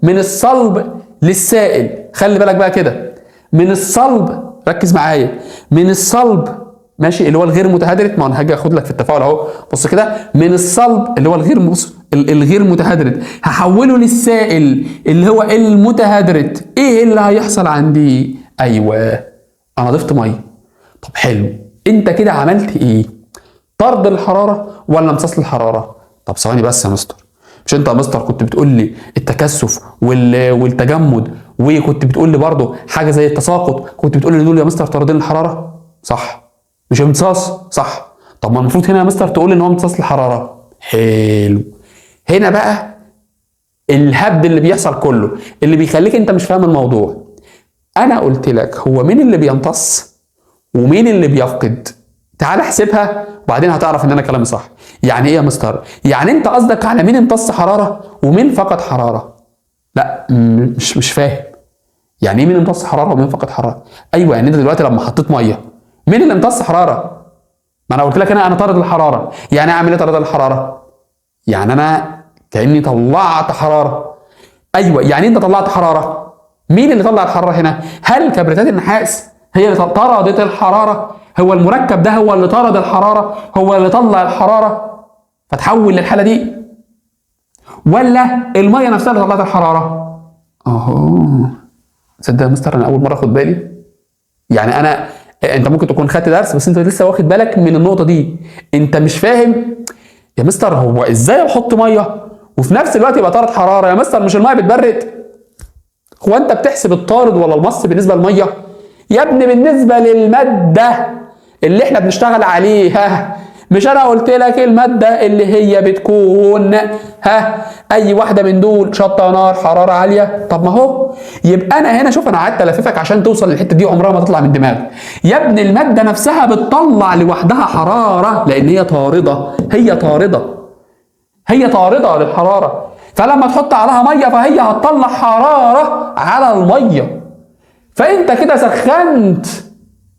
Speaker 1: من الصلب للسائل، خلي بالك بقى كده، من الصلب، ركز معايا، من الصلب ماشي اللي هو الغير متهدرت، ما انا هاجي اخد لك في التفاعل اهو، بص كده، من الصلب اللي هو الغير الغير متهدرت هحوله للسائل اللي هو المتهدرت، ايه اللي هيحصل عندي؟ ايوه انا ضفت مية. طب حلو، انت كده عملت ايه؟ طرد الحرارة ولا امتصاص الحرارة؟ طب ثواني بس يا مستر، مش انت يا مستر كنت بتقول لي التكثف والتجمد، وكنت بتقول لي برضه حاجة زي التساقط، كنت بتقول لي دول يا مستر طاردين الحرارة، صح؟ مش امتصاص، صح؟ طب ما المفروض هنا يا مستر تقول ان هو امتصاص الحرارة. حلو، هنا بقى الهبد اللي بيحصل كله اللي بيخليك انت مش فاهم الموضوع. انا قلت لك هو مين اللي بيمتص ومين اللي بيفقد، تعال احسبها وبعدين هتعرف ان انا كلامي صح. يعني ايه يا مستر؟ يعني انت قصدك على مين امتص حرارة ومين فقد حرارة؟ لا مش فاهم يعني ايه مين امتص حرارة ومين فقد حرارة. ايوه يعني انت دلوقتي لما حطيت مية مين اللي امتص حرارة؟ ما انا قلت لك انا طارد الحرارة. يعني اعمل ايه طارد الحرارة؟ يعني انا كاني طلعت حرارة. ايوه يعني انت طلعت حرارة، مين اللي طلع الحرارة هنا؟ هل كبريتات النحاس هي اللي طردت الحرارة؟ هو المركب ده هو اللي طرد الحرارة، هو اللي طلع الحرارة فتحول للحالة دي، ولا المية نفسها اللي طلعت الحرارة؟ اهو تصدق يا مستر انا اول مرة اخد بالي. يعني انا انت ممكن تكون خدت درس بس انت لسه واخد بالك من النقطة دي، انت مش فاهم يا مستر هو ازاي احط مية وفي نفس الوقت يبقى طرد حرارة؟ يا مستر مش المية بتبرد؟ هو انت بتحسب الطارد ولا المص بالنسبة للمية؟ يا ابني بالنسبة للمادة اللي احنا بنشتغل عليها، مش انا قلت لك المادة اللي هي بتكون ها اي واحدة من دول شطه نار حرارة عالية. طب ما هو يبقى انا هنا شوف انا قعدت الففك عشان توصل للحتة دي عمرها ما تطلع من دماغك. يا ابني المادة نفسها بتطلع لوحدها حرارة لان هي طارده، هي طارده، هي طارده للحرارة، فلما تحط عليها مية فهي هتطلع حرارة على المية، فانت كده سخنت.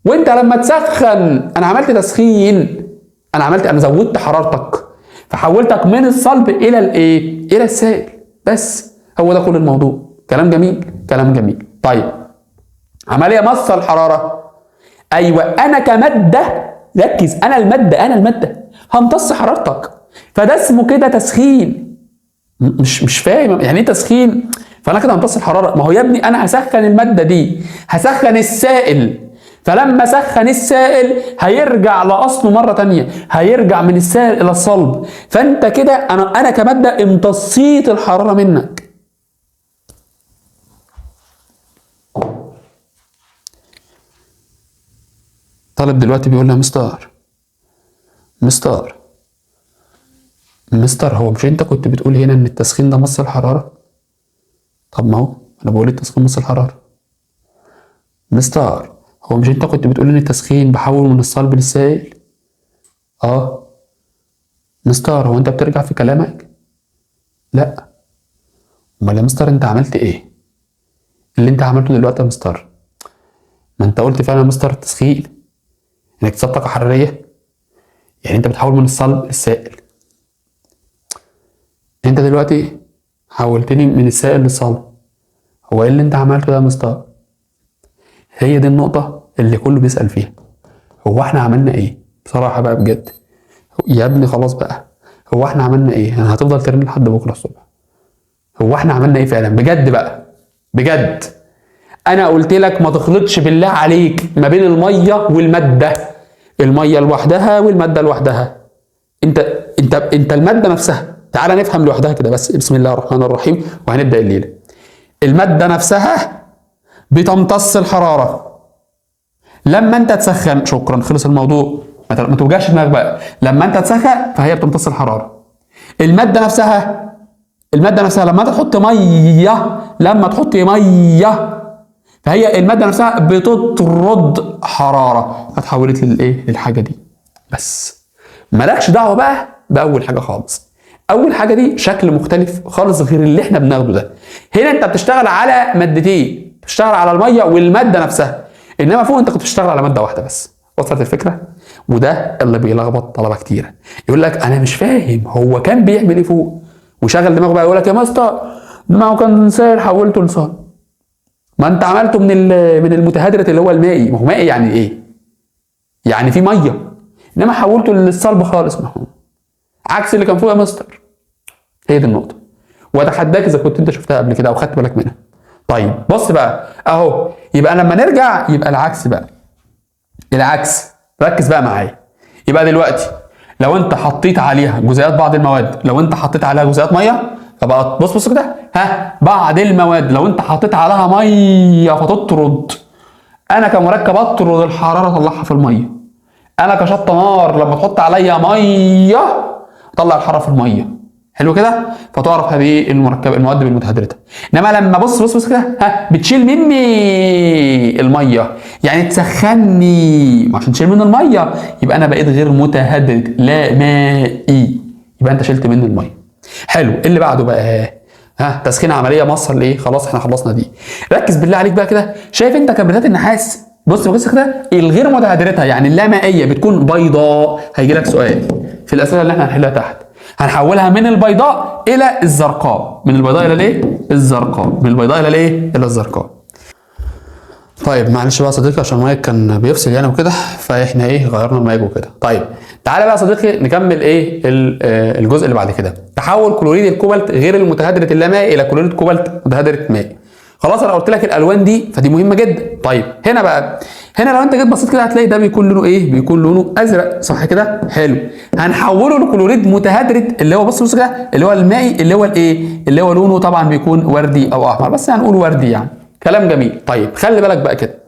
Speaker 1: وانت لما تسخن انا عملت تسخين، انا زودت حرارتك فحولتك من الصلب الى الايه؟ الى السائل. بس هو ده كل الموضوع. كلام جميل، كلام جميل. طيب عملية مص الحرارة. ايوه انا كمادة، ركز، انا المادة، انا المادة همتص حرارتك، فده اسمه كده تسخين. مش فاهم يعني ايه تسخين؟ فانا كده همتص الحرارة. ما هو يا ابني انا هسخن المادة دي، هسخن السائل، فلما سخن السائل هيرجع لاصله مرة تانية، هيرجع من السائل الى الصلب، فانت كده انا كمادة امتصيت الحرارة منك. طالب دلوقتي بيقول لي يا مستر مستر مستر هو مش انت كنت بتقول هنا ان التسخين ده مص الحرارة؟ طب ما هو انا بقول التسخين مص الحرارة. مستر هو مش انت كنت بتقول ان التسخين بحول من الصلب للسائل؟ اه. مستر هو انت بترجع في كلامك؟ لا. امال يا مستر انت عملت ايه؟ اللي انت عملته دلوقتي يا مستر، ما انت قلت فعلا يا مستر التسخين انك تساب طاقة حرارية، يعني انت بتحول من الصلب للسائل. انت دلوقتي حولتني من السائل للصلب، هو ايه اللي انت عملته ده يا مستر؟ هي دي النقطة اللي كله بيسأل فيها، هو احنا عملنا ايه؟ بصراحة بقى بجد يا ابني خلاص بقى، هو احنا عملنا ايه؟ انا هتفضل ترن لحد بكرة الصبح. هو احنا عملنا ايه فعلا؟ بجد بقى بجد، انا قلت لك ما تخلطش بالله عليك ما بين المية والمادة، المية لوحدها والمادة لوحدها. انت انت انت المادة نفسها، تعال نفهم لوحدها كده بس، بسم الله الرحمن الرحيم وهنبدأ الليلة. المادة نفسها بتمتص الحرارة، لما انت تسخن، شكرا خلص الموضوع، ما توجعش دماغك بقى. لما انت تسخن فهي بتمتص الحرارة. المادة نفسها، المادة نفسها لما انت تحط مية، لما تحط مية فهي المادة نفسها بتطرد حرارة، فتحولت للايه؟ للحاجة دي. بس مالكش دعوه بقى باول حاجة خالص. اول حاجة دي شكل مختلف خالص غير اللي احنا بناخده ده. هنا انت بتشتغل على مادتين، بتشتغل على المية والمادة نفسها، انما فوق انت كنت بتشتغل على مادة واحدة بس. وصلت الفكرة؟ وده اللي بيلخبط طلبه كتيرة، يقول لك انا مش فاهم هو كان بيعمل ايه فوق، وشغل دماغه بقى يقول لك يا مستر ما هو كان سائل حولته لصلب. ما انت عملته من المتهدرت اللي هو المائي، ما هو مائي يعني ايه؟ يعني في مية، انما حولته للصلب خالص، ما هو عكس اللي كان فوق يا مستر. هي دي النقطة، واتحداك اذا كنت انت شفتها قبل كده او خدت بالك منها. طيب بص بقى اهو، يبقى لما نرجع يبقى العكس بقى، العكس. ركز بقى معايا. يبقى دلوقتي لو انت حطيت عليها جزيئات بعض المواد، لو انت حطيت عليها جزيئات مية، فبقى بص بص كده، ها، بعض المواد لو انت حطيت عليها مية فتطرد. انا كمركب اطرد الحرارة اطلعها في المية. انا كشط نار لما تحط عليا مية اطلع الحرارة في المية. حلو كده؟ فتعرف هذه المركب المواد بالمتهدرته. انما لما بص بص بص كده، ها، بتشيل مني المية، يعني تسخني عشان تشيل مني المية، يبقى انا بقيت غير متهدرت، لا مائي، يبقى انت شلت مني المية. حلو. اللي بعده بقى، ها، تسخين عملية مصر لايه؟ خلاص احنا خلصنا دي. ركز بالله عليك بقى كده، شايف انت كبريتات النحاس؟ بص بص كده، الغير متهدرتها يعني اللامائيه بتكون بيضاء. هيجي لك سؤال في الاسئلة اللي احنا هنحلها تحت، هنحولها من البيضاء الى الزرقاء، من البيضاء الى الايه؟ الزرقاء، من البيضاء الى الايه؟ الى الزرقاء. طيب معلش بقى يا صديقي عشان المايك كان بيفصل يعني وكده، فاحنا ايه غيرنا المايك وكده. طيب تعالى بقى يا صديقي نكمل ايه الجزء اللي بعد كده. تحول كلوريد الكوبالت غير المتهدرت اللامائي الى كلوريد كوبالت متهدرت مائي. خلاص انا قلت لك الالوان دي فدي مهمة جدا. طيب هنا بقى، هنا لو انت جيت بصيت كده هتلاقي ده بيكون لونه ايه؟ بيكون لونه ازرق، صح كده؟ حلو. هنحوله لكلوريد متهدرت اللي هو بص بص كده اللي هو المائي اللي هو الايه؟ اللي هو لونه طبعا بيكون وردي او احمر، بس هنقول وردي يعني. كلام جميل. طيب خلي بالك بقى كده،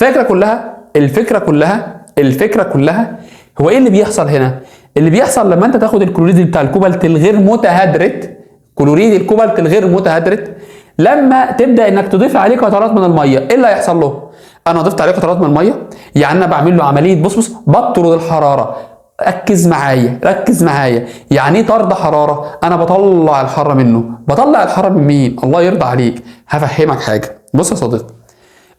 Speaker 1: الفكرة كلها، الفكرة كلها، الفكرة كلها هو ايه اللي بيحصل هنا؟ اللي بيحصل لما انت تاخد الكلوريد بتاع الكوبالت الغير متهدرت، كلوريد الكوبالت الغير متهدرت، لما تبدا انك تضيف عليه قطرات من المية، ايه اللي هيحصل له؟ انا ضفت عليه قطرات من المية، يعني انا بعمل له عملية بص بص بطرد الحرارة. ركز معايا، ركز معايا، يعني ايه طرد حرارة؟ انا بطلع الحرارة منه. بطلع الحرارة من مين؟ الله يرضى عليك هفهمك حاجة. بص يا صديقي،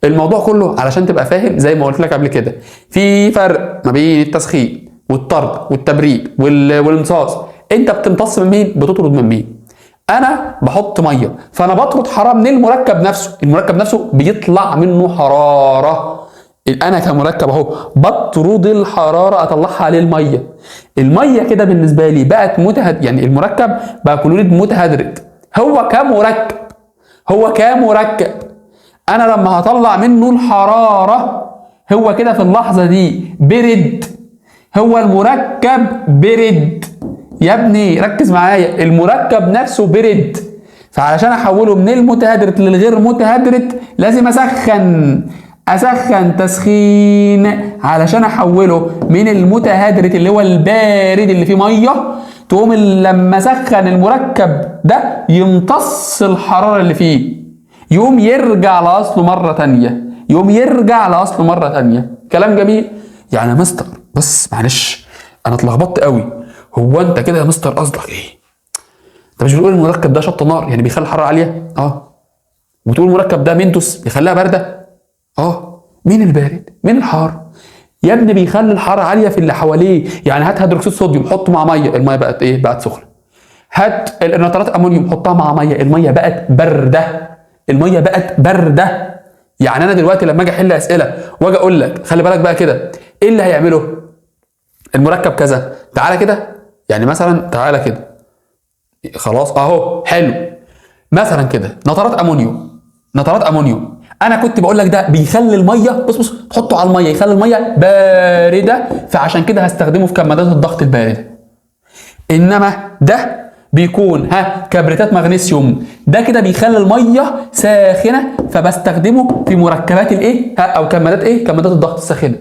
Speaker 1: الموضوع كله علشان تبقى فاهم زي ما قلت لك قبل كده، في فرق ما بين التسخين والطرد والتبريد والامتصاص. انت بتمتص من مين؟ بتطرد من مين؟ انا بحط مية فانا بطرد حرارة من المركب نفسه، المركب نفسه بيطلع منه حرارة. انا كمركب اهو بطرد الحرارة اطلعها للمية. المية كده بالنسبة لي بقت متهد، يعني المركب بقى كلوريد متهدرت. هو كمركب، هو كمركب انا لما هطلع منه الحرارة هو كده في اللحظة دي برد، هو المركب برد يا ابني، ركز معايا، المركب نفسه برد. فعلشان احوله من المتهدرت للغير متهدرت لازم اسخن، اسخن تسخين علشان احوله من المتهدرت اللي هو البارد اللي فيه مية، تقوم لما اسخن المركب ده يمتص الحرارة اللي فيه، يقوم يرجع لاصله مرة تانية، يقوم يرجع لاصله مرة تانية. كلام جميل يعني يا مستر. بس معلش انا اتلخبطت قوي، هو انت كده يا مستر قصدك ايه؟ انت مش بتقول المركب ده شط نار يعني بيخلي الحرارة عالية؟ وبتقول المركب ده منتوس بيخليها باردة؟ مين البارد؟ مين الحار؟ يا ابني بيخلي الحرارة عالية في اللي حواليه، يعني هات هيدروكسيد صوديوم حطه مع مية، المية بقت ايه؟ بقت سخنة. هات النترات امونيوم حطها مع مية، المية بقت باردة، المية بقت باردة. يعني انا دلوقتي لما اجي احل اسئلة واجي اقول لك خلي بالك بقى كده ايه اللي هيعمله المركب كذا، تعالى كده يعني مثلا، تعالى كده خلاص اهو حلو، مثلا كده نترات امونيوم، نترات امونيوم انا كنت بقول لك ده بيخلي المية، بص بص تحطه على المية يخلي المية باردة، فعشان كده هستخدمه في كمادات الضغط البارده. انما ده بيكون كبريتات مغنيسيوم. ده كده بيخلي المية ساخنة، فبستخدمه في مركبات الايه او كمادات ايه؟ كمادات الضغط الساخنة.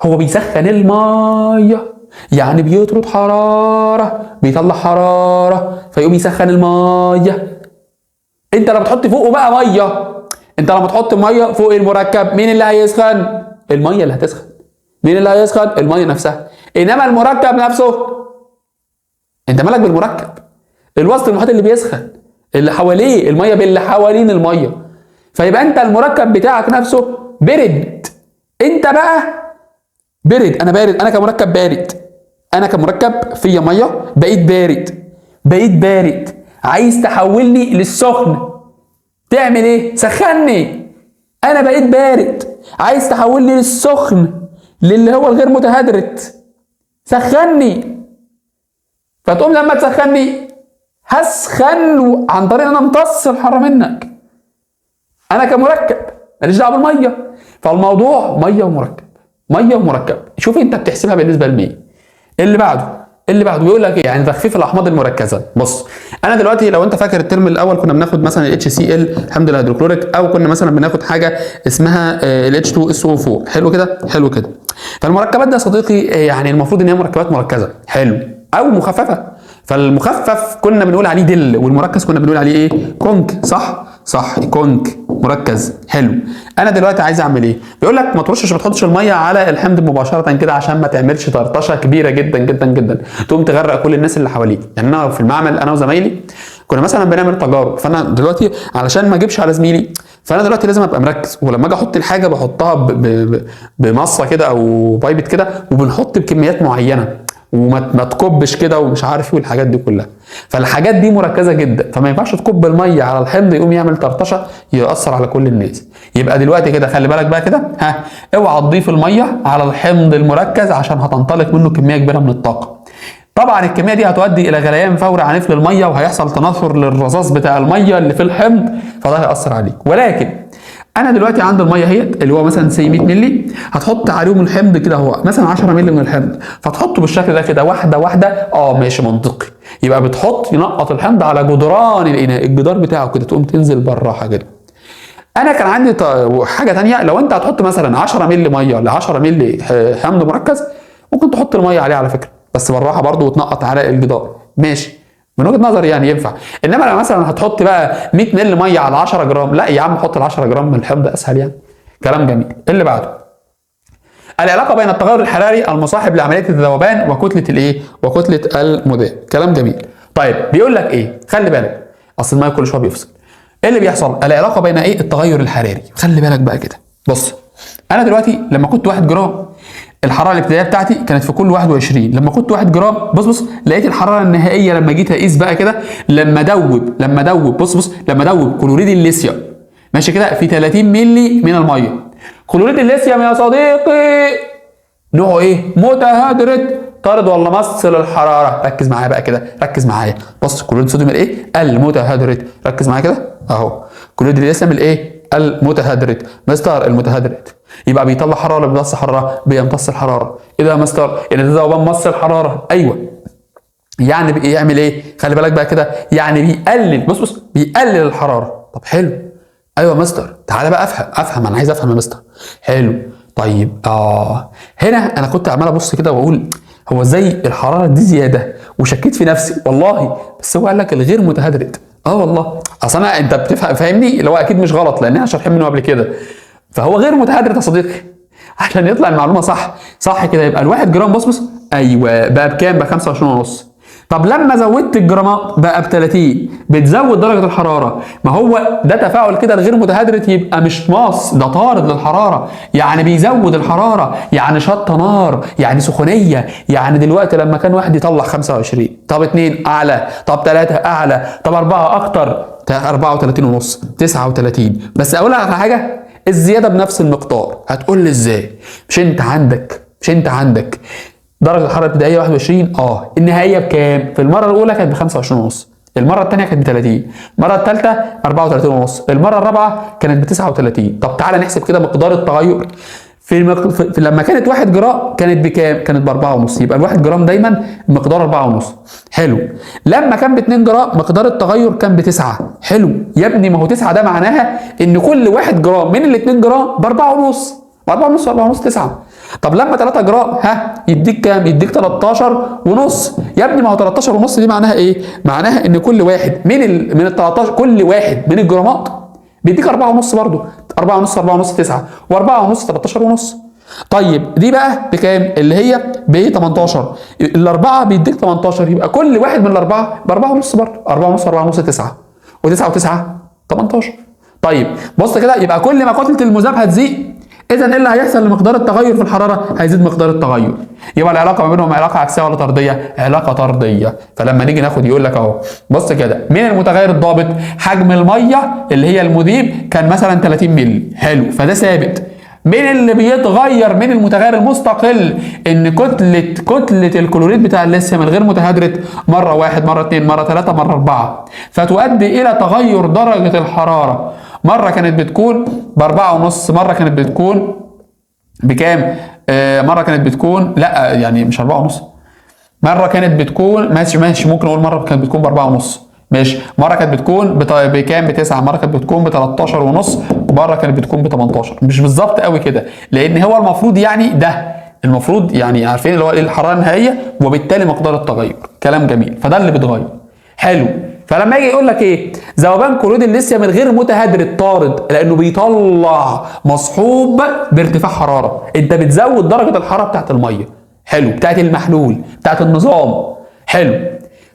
Speaker 1: هو بيسخن المية، يعني بيطرد حرارة، بيطلع حرارة، فيقوم يسخن المية. انت لما تحط فوقه بقى مية، انت لما تحط مية فوق المركب مين اللي هيسخن؟ المية اللي هتسخن. مين اللي هيسخن؟ المية نفسها. انما المركب نفسه انت مالك بالمركب؟ الوسط المحيط اللي بيسخن، اللي حواليه المية، باللي حوالين المية. فيبقى انت المركب بتاعك نفسه برد، انت بقى برد، انا بارد، انا كمركب بارد، انا كمركب فيا مية بقيت بارد، بقيت بارد. عايز تحولني للسخن، تعمل ايه؟ سخني. انا بقيت بارد، عايز تحولني للسخن للي هو الغير متهدرت، سخني. فتقوم لما تسخني هسخن عن طريق ان انا امتص الحرارة منك، انا كمركب ماليش دعوه بالمية. فالموضوع مية ومركب، مية ومركب. شوف انت بتحسبها بالنسبة لمين. اللي بعده، اللي بعده بيقول لك ايه؟ يعني تخفيف الاحماض المركزة. بص انا دلوقتي لو انت فاكر الترم الاول كنا بناخد مثلا ال HCl حمض الهيدروكلوريك، او كنا مثلا بناخد حاجة اسمها ال H2SO4. حلو كده، حلو كده. فالمركبات ده يا صديقي يعني المفروض ان هي مركبات مركزه، حلو، او مخففة. فالمخفف كنا بنقول عليه dil، والمركز كنا بنقول عليه ايه؟ conc. صح صح، conc مركز. حلو. انا دلوقتي عايز اعمل ايه؟ بيقول لك ما ترشش، ما تحطش المية على الحمض مباشرة كده عشان ما تعملش طرطشه كبيرة جدا جدا جدا تقوم تغرق كل الناس اللي حواليك. يعني انا في المعمل انا وزمايلي كنا مثلا بنعمل تجارب، فانا دلوقتي علشان ما اجيبش على زميلي فانا دلوقتي لازم ابقى مركز، ولما اجي احط الحاجة بحطها بمصه كده او pipette كده، وبنحط بكميات معينة وما تكبش كده ومش عارف ايه والحاجات دي كلها. فالحاجات دي مركزه جدا، فما ينفعش تكب المية على الحمض يقوم يعمل طرطشه يأثر على كل الناس. يبقى دلوقتي كده خلي بالك بقى كده، اوعى تضيف المية على الحمض المركز عشان هتنطلق منه كمية كبيرة من الطاقة. طبعا الكمية دي هتؤدي الى غليان فوري عنيف للمية، وهيحصل تناثر للرصاص بتاع المية اللي في الحمض، فده هيأثر عليك. ولكن انا دلوقتي عند المية اهيت اللي هو مثلا سي 100 مللي، هتحط عليهم الحمض كده اهو مثلا 10 مللي من الحمض، فتحطه بالشكل ده كده واحدة واحدة. ماشي منطقي. يبقى بتحط ينقط الحمض على جدران الاناء، الجدار بتاعه كده، تقوم تنزل بالراحة كده. انا كان عندي حاجة ثانية، لو انت هتحط مثلا 10 مللي مية ل 10 مللي حمض مركز، ممكن تحط المية عليه على فكرة، بس بالراحة برضو وتنقط على الجدار، ماشي من وجهه نظري يعني ينفع. انما لو مثلا هتحط بقى 100 مللي مية على 10 جرام، لا يا عم حط ال 10 جرام من الحمض اسهل يعني. كلام جميل. اللي بعده العلاقة بين التغير الحراري المصاحب لعملية الذوبان وكتله الايه؟ وكتله المذاب. كلام جميل. طيب بيقول لك ايه؟ خلي بالك اصل المية كل شوية بيفصل. ايه اللي بيحصل؟ العلاقة بين ايه؟ التغير الحراري. خلي بالك بقى كده. بص انا دلوقتي لما كنت 1 جرام الحرارة الابتدائية بتاعتي كانت في كل 21، لما كنت 1 جرام بص لقيت الحرارة النهائية لما جيت اقيس بقى كده، لما ادوب بص لما ادوب كلوريد الليثيوم ماشي كده في 30 مللي من المية. كلوريد الليثيوم يا صديقي نوعه ايه؟ متهادرت، طارد ولا مص للحرارة؟ ركز معايا بقى كده، ركز معايا. بص كلوريد الصوديوم الايه؟ المتهادرت. ركز معايا كده اهو، كلوريد الليثيوم الايه؟ المتهادرت. مستر المتهادرت يبقى بيطلع حرارة ولا بيمتص حرارة؟ بيمتص الحرارة. ايه ده يا مستر؟ يعني ده ذوبان مص الحرارة. ايوه يعني بيعمل ايه؟ خلي بالك بقى كده، يعني بيقلل، بص بيقلل الحرارة. طب حلو، ايوه يا مستر تعالى بقى افهم انا عايز افهم يا مستر. حلو طيب هنا انا كنت عمال ابص كده واقول هو ازاي الحرارة دي زيادة، وشكيت في نفسي والله، بس هو قال لك الغير متهادرت. والله اصل انا انت بتفهم فاهمني، اللي هو اكيد مش غلط لان احنا شارحين منه قبل كده، فهو غير متهادرت يا صديقي عشان يطلع المعلومة صح. صح كده، يبقى الواحد جرام بص ايوه بقى بكام؟ ب 25.5. طب لما زودت الجرامات بقى ب 30، بتزود درجه الحرارة. ما هو ده تفاعل كده الغير متهادرت، يبقى مش ماص، ده طارد للحرارة، يعني بيزود الحرارة، يعني شطه نار، يعني سخونيه. يعني دلوقتي لما كان واحد يطلع 25، طب 2 اعلى، طب 3 اعلى، طب 4 اكتر، 34.5، 39. بس اقول لك على حاجة، الزيادة بنفس المقدار. هتقول لي ازاي؟ مش انت عندك درجة الحرارة الابتدائية 21، النهائية بكام؟ في المرة الأولى كانت ب 25.5، المرة الثانية كانت ب 30، المرة الثالثة 34.5، المرة الرابعة كانت ب 39. طب تعالى نحسب كده مقدار التغير. في لما كانت 1 جرام كانت بكام؟ كانت ب 4.5، يبقى ال1 جرام دايما مقدار 4.5. حلو. لما كان ب 2 جرام مقدار التغير كان ب 9. حلو يا ابني، ما هو 9 ده معناها ان كل 1 جرام من ال 2 جرام ب 4.5، 4.5 4.5 9. طب لما 3 جرام ها يديك كام؟ يديك 13.5. يا ابني ما هو 13.5 دي معناها ايه؟ معناها ان كل واحد من ال 13، كل واحد من الجرامات بيديك 4.5 برضه، 4.5 4.5 9، و4.5 13.5. طيب دي بقى بكام؟ اللي هي ب 18، الاربعة بيديك 18، يبقى كل واحد من الاربعة ب 4.5 برضه، 4.5 4.5 9، و9 و9 18. طيب بص كده، يبقى كل ما كتلة المذاب هتزيد، اذا ايه اللي هيحصل لمقدار التغير في الحرارة؟ هيزيد مقدار التغير. يبقى العلاقة ما بينهم علاقة عكسية ولا طرديه؟ علاقة طرديه. فلما نيجي ناخد يقول لك اهو، بص كده، مين المتغير الضابط؟ حجم المية اللي هي المذيب كان مثلا 30 مللي، حلو، فده ثابت. مين اللي بيتغير؟ مين المتغير المستقل؟ ان كتلة الكلوريد بتاع الليثيوم الغير متهادرت مرة 1 مرة 2 مرة 3 مرة 4، فتؤدي الى تغير درجه الحرارة. مرة كانت بتكون ب4.5، مرة كانت بتكون بكام؟ مرة كانت بتكون، لا يعني مش 4.5، مرة كانت بتكون ماشي ممكن اقول مرة كانت بتكون ب4.5، ماشي، مرة كانت بتكون بكام؟ ب9، مرة كانت بتكون ب13.5، ومرة كانت بتكون ب18. مش بالظبط قوي كده، لان هو المفروض يعني ده المفروض يعني عارفين اللي هو ايه الحرارة النهائية وبالتالي مقدار التغير. كلام جميل، فده اللي بيتغير. حلو. فلما يجي يقول لك ايه؟ ذوبان كلوريد الليثيوم الغير متهادر الطارد، لانه بيطلع مصحوب بارتفاع حرارة، انت بتزود درجه الحرارة بتاعت المية، حلو، بتاعت المحلول، بتاعت النظام. حلو.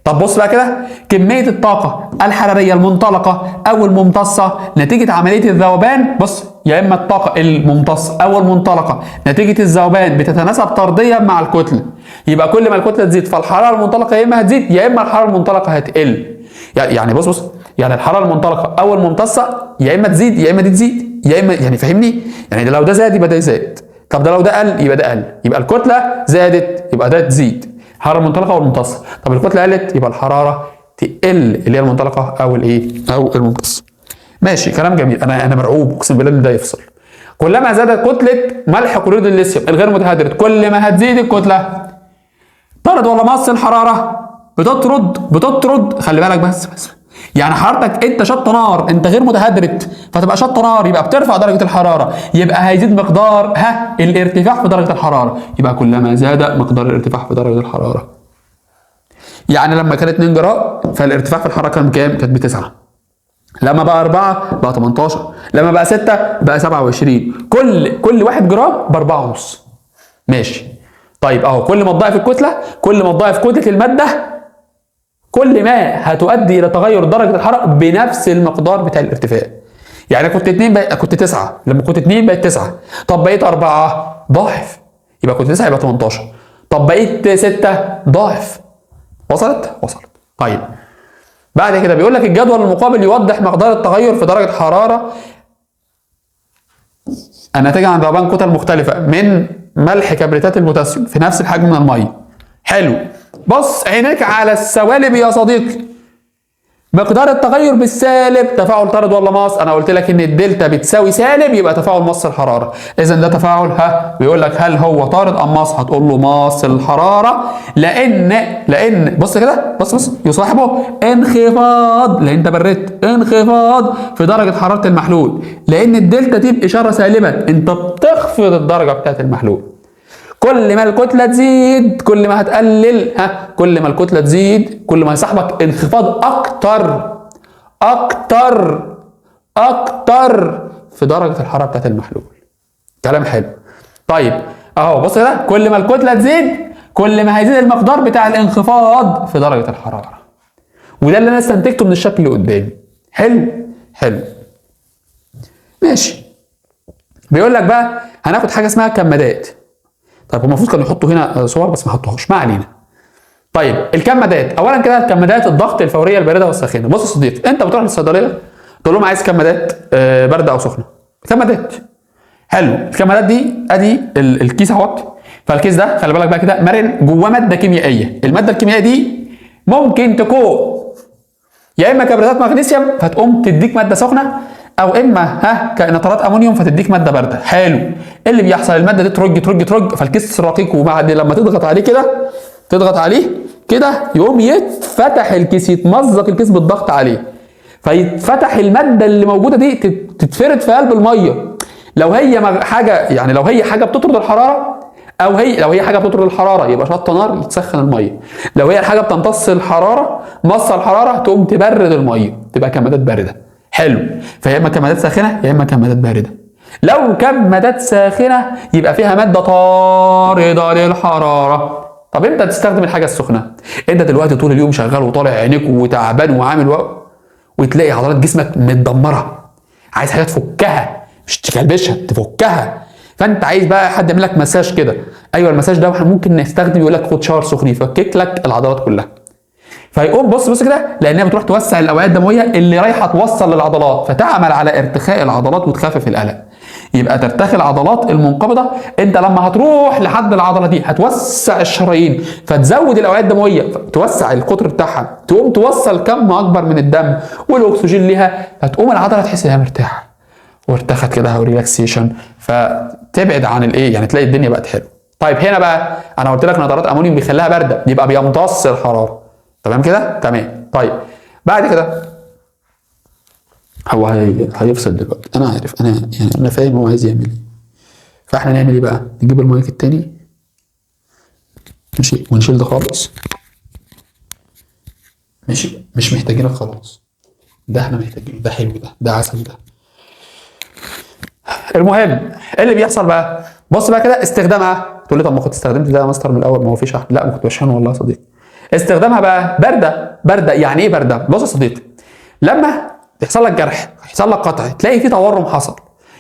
Speaker 1: طب بص بقى كده، كمية الطاقة الحرارية المنطلقه او الممتصه نتيجة عملية الذوبان، بص، يا اما الطاقة الممتصه او المنطلقه نتيجة الذوبان بتتناسب طرديا مع الكتلة، يبقى كل ما الكتلة تزيد فالحراره المنطلقه يا اما هتزيد يا اما الحرارة المنطلقه هتقل. يعني بص، يعني الحرارة المنطلقه او الممتصه يا اما تزيد يا اما دي تزيد، يا اما يعني فاهمني؟ يعني ده لو ده زاد يبقى ده زاد، طب ده لو ده قل يبقى ده قل، يبقى الكتلة زادت يبقى ده تزيد، الحرارة المنطلقه والممتصه. طب الكتلة قلت يبقى الحرارة تقل اللي هي المنطلقه او الايه؟ او الممتصه. ماشي، كلام جميل. انا مرعوب اقسم بالله ان ده يفصل. كلما زادت كتلة ملح كلوريد الليثيوم الغير متهادرت، كل ما هتزيد الكتلة طرد ولا مص الحرارة؟ بتطرد، خلي بالك بس يعني حرارتك انت شط نار، انت غير متهدرت فتبقى شط نار، يبقى بترفع درجه الحرارة، يبقى هيزيد مقدار الارتفاع في درجه الحرارة، يبقى كلما زاد مقدار الارتفاع في درجه الحرارة. يعني لما كانت 2 جرام فالارتفاع في الحرارة كان بكام؟ كانت ب9. لما بقى 4 بقى 18، لما بقى 6 بقى 27، كل 1 جرام ب 4.5. ماشي. طيب اهو، كل ما تضاعف الكتلة، كل ما تضاعف كتلة المادة، كل ما هتؤدي الى تغير درجه الحرارة بنفس المقدار بتاع الارتفاع. يعني كنت 2 بقى كنت 9، لما كنت 2 بقت 9، طب بقيت 4 ضاعف، يبقى كنت 9 يبقى 18، طب بقيت 6 ضاعف. وصلت؟ وصلت. طيب بعد كده بيقول لك الجدول المقابل يوضح مقدار التغير في درجه حرارة الناتجة عن ذوبان كتل مختلفة من ملح كبريتات البوتاسيوم في نفس الحجم من المية. حلو. بص عينيك على السوالب يا صديقي. مقدار التغير بالسالب تفاعل طرد ولا ماص؟ انا قلت لك ان الدلتا بتساوي سالب يبقى تفاعل مص الحرارة. اذا ده تفاعل بيقول لك هل هو طارد ام ماص؟ هتقول له ماص الحرارة، لان بص كده، بص يصاحبه انخفاض، لان انت بردت، انخفاض في درجه حرارة المحلول، لان الدلتا دي باشارة سالبه، انت بتخفض الدرجة بتاعت المحلول. كل ما الكتلة تزيد كل ما هتقلل، كل ما الكتلة تزيد كل ما هيصاحبك انخفاض اكتر اكتر اكتر في درجه الحرارة بتاعت المحلول. كلام حلو. طيب اهو بص كده، كل ما الكتلة تزيد كل ما هيزيد المقدار بتاع الانخفاض في درجه الحرارة. وده اللي انا استنتجته من الشكل اللي قدامي. حلو حلو ماشي. بيقول لك بقى هناخد حاجة اسمها كمادات. طيب هو المفروض كانوا يحطوا هنا صور بس ما حطوهاش، ما علينا. طيب الكمادات، اولا كده الكمادات الضغط الفورية البارده والساخنه. بص يا صديقي، انت بتروح للصيدليه تقول لهم عايز كمادات باردة او سخنة، كمادات. حلو، الكمادات دي ادي الكيس اهوت. فالكيس ده خلي بالك بقى كده مرن، جواه مادة كيميائية. المادة الكيميائية دي ممكن تكون يا اما كبريتات مغنيسيوم فتقوم تديك مادة سخنة، او اما نترات امونيوم فتديك مادة باردة. حلو، اللي بيحصل؟ المادة دي ترج ترج ترج، فالكيس رقيق، وبعد لما تضغط عليه كده، تضغط عليه كده، يقوم يتفتح الكيس، يتمزق الكيس بالضغط عليه، فيتفتح المادة اللي موجودة دي تتفرد في قلب المية. لو هي حاجة يعني، لو هي حاجة بتطرد الحرارة، او هي لو هي حاجة بتطرد الحرارة يبقى شطه نار تسخن المية، لو هي حاجة بتمتص الحرارة، مص الحرارة، تقوم تبرد المية، تبقى كمادات باردة. حلو. فيا اما كمادات ساخنة يا اما كمادات باردة. لو كمادات ساخنة يبقى فيها مادة طارده للحرارة. طب امتى تستخدم الحاجة السخنة؟ انت دلوقتي طول اليوم شغال وطالع عينيك وتعبان وعامل وتلاقي عضلات جسمك متدمره، عايز حاجة تفكها، مش تكلبشها، تفكها. فانت عايز بقى حد يعمل لك مساج كده. ايوه المساج ده احنا ممكن نستخدم، يقول لك خد شاور سخن يفكك لك العضلات كلها. فيقوم بص بص كده، لانها بتروح توسع الاوعية الدموية اللي رايحة توصل للعضلات، فتعمل على ارتخاء العضلات وتخفف الالم. يبقى ترتخي العضلات المنقبضه، انت لما هتروح لحد العضلة دي هتوسع الشرايين، فتزود الاوعية الدموية، توسع القطر بتاعها، تقوم توصل كم اكبر من الدم والاكسجين ليها، فتقوم العضلة تحس انها مرتاحة وارتخت كده و relaxation، فتبعد عن الايه، يعني تلاقي الدنيا بقت حلوة. طيب هنا بقى انا قلت لك نترات امونيوم بيخليها باردة، يبقى بيمتص الحرارة. تمام كده؟ تمام. طيب بعد كده هو هيفصل دلوقتي، انا عارف، انا يعني انا فاهم هو عايز يعمل ايه. فاحنا نعمل ايه بقى؟ نجيب المايك التاني، ماشي، ونشيل ده خالص، ماشي، مش محتاجينك خلاص، ده احنا محتاجينه، ده حلو، ده عسل ده. المهم ايه اللي بيحصل بقى؟ بص بقى كده استخدامها. تقول لي طب ما كنت استخدمت ده يا مستر من الاول، ما هو في شحن. لا ما كنت بشحنه والله يا صديقي. استخدامها بقى باردة. باردة يعني ايه باردة؟ بص يا صديقي، لما يحصل لك جرح، يحصل لك قطع، تلاقي في تورم حصل،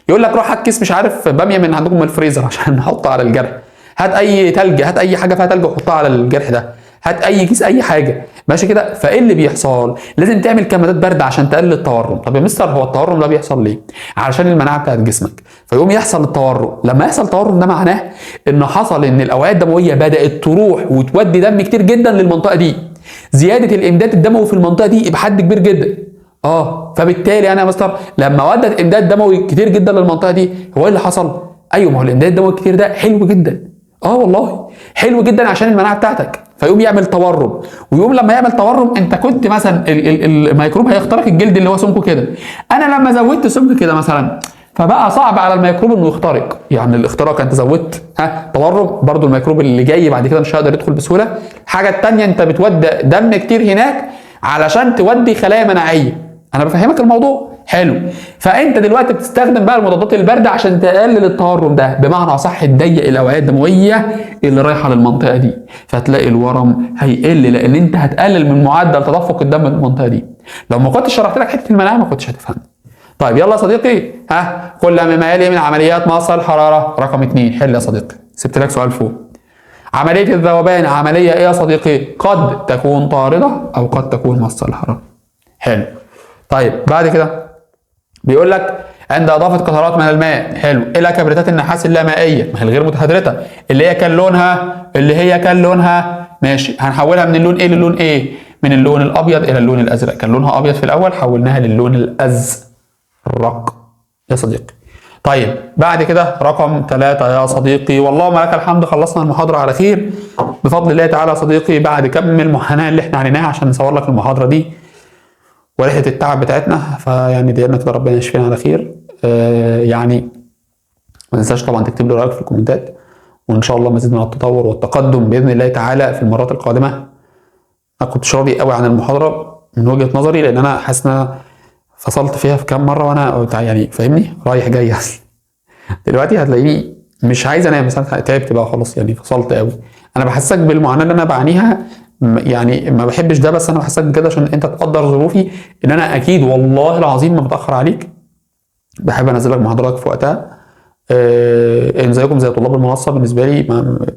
Speaker 1: يقول لك روح هات كيس مش عارف باميه من عندكم من الفريزر عشان نحطه على الجرح، هات اي تلج، هات اي حاجة فيها تلج وحطها على الجرح ده، هات اي كيس اي حاجة، ماشي كده. فايه اللي بيحصل؟ لازم تعمل كمادات باردة عشان تقلل التورم. طب يا مستر هو التورم ده بيحصل ليه؟ علشان المناعة بتاعت جسمك، فيقوم يحصل التورم. لما يحصل تورم ده معناه ان حصل ان الاوعية الدموية بدات تروح وتودي دم كتير جدا للمنطقة دي، زيادة الامداد الدموي في المنطقة دي بحد كبير جدا. فبالتالي انا يا مستر لما ودت امداد دموي كتير جدا للمنطقة دي، هو ايه اللي حصل؟ ايوه ما هو الامداد الدموي الكتير ده حلو جدا، والله حلو جدا عشان المناعة بتاعتك، فيقوم يعمل تورم. ويقوم لما يعمل تورم، انت كنت مثلا الميكروب هيخترق الجلد اللي هو سمكة كده، انا لما زودت سمك كده مثلا، فبقى صعب على الميكروب انه يخترق، يعني الاختراق انت زودت تورم، برضو الميكروب اللي جاي بعد كده مش هيقدر يدخل بسهولة. الحاجة الثانية انت بتودي دم كتير هناك علشان تودي خلايا مناعية. انا بفهمك الموضوع حلو. فانت دلوقتي بتستخدم بقى المضادات البارده عشان تقلل التورم ده، بمعنى اصح تضيق الاوعية الدموية اللي رايحة للمنطقة دي، فتلاقي الورم هيقل، لان انت هتقلل من معدل تدفق الدم للمنطقة دي. لو ما كنتش شرحت لك حتة المناعة ما كنتش هتفهم. طيب يلا يا صديقي، كل ما يلي من عمليات مص الحرارة رقم 2. حل يا صديقي، سبت لك سؤال فوق. عملية الذوبان عملية ايه يا صديقي؟ قد تكون طارده او قد تكون مص الحرارة. حلو. طيب بعد كده بيقول لك عند اضافه قطرات من الماء، حلو، الى كبريتات النحاس اللامائيه، ما هي الغير متهدرته، اللي هي كان لونها ماشي، هنحولها من اللون ايه للون ايه؟ من اللون الابيض الى اللون الازرق. كان لونها ابيض في الاول، حولناها للون الازرق يا صديقي. طيب بعد كده رقم 3 يا صديقي، والله لك الحمد خلصنا المحاضرة على خير بفضل الله تعالى يا صديقي، بعد كم المعاناة اللي احنا عليناها عشان نصور لك المحاضرة دي ورحله التعب بتاعتنا، فيعني ديالنا كده ربنا يشفينا على خير. يعني ما تنساش طبعا تكتب لي رايك في الكومنتات، وان شاء الله مزيد من التطور والتقدم باذن الله تعالى في المرات القادمة. انا كنت راضي قوي عن المحاضرة من وجهه نظري، لان انا حاسس ان انا فصلت فيها في كام مرة وانا يعني فاهمني رايح جاي اصلا. دلوقتي هتلاقيني مش عايز انام، بس انا تعبت بقى خلاص، يعني فصلت قوي. انا بحسسك بالمعاناة اللي انا بعانيها، يعني ما بحبش ده، بس انا بحسسك بكده عشان انت تقدر ظروفي، ان انا اكيد والله العظيم ما بتاخر عليك، بحب انزل لك محاضراتك في وقتها. زيكم زي طلاب المنصة بالنسبة لي، ما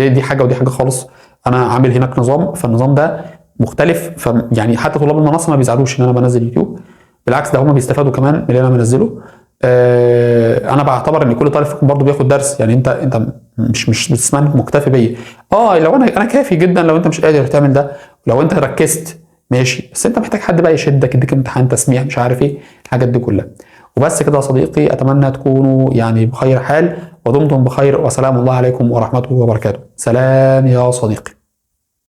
Speaker 1: دي حاجة ودي حاجة خالص. انا عامل هناك نظام، فالنظام ده مختلف، فيعني حتى طلاب المنصة ما بيزعلوش ان انا بنزل يوتيوب، بالعكس ده هم بيستفادوا كمان من اللي انا بنزله. انا بعتبر ان كل طالب فيكم برضه بياخد درس، يعني انت مش بتسمعني مكتفي بيا. لو انا كافي جدا لو انت مش قادر تعمل ده، لو انت ركزت ماشي، بس انت محتاج حد بقى يشدك، يديك امتحان تسميع مش عارف ايه الحاجات دي كلها. وبس كده يا صديقي، اتمنى تكونوا يعني بخير حال، ودمتم بخير، وسلام الله عليكم ورحمته وبركاته. سلام يا صديقي.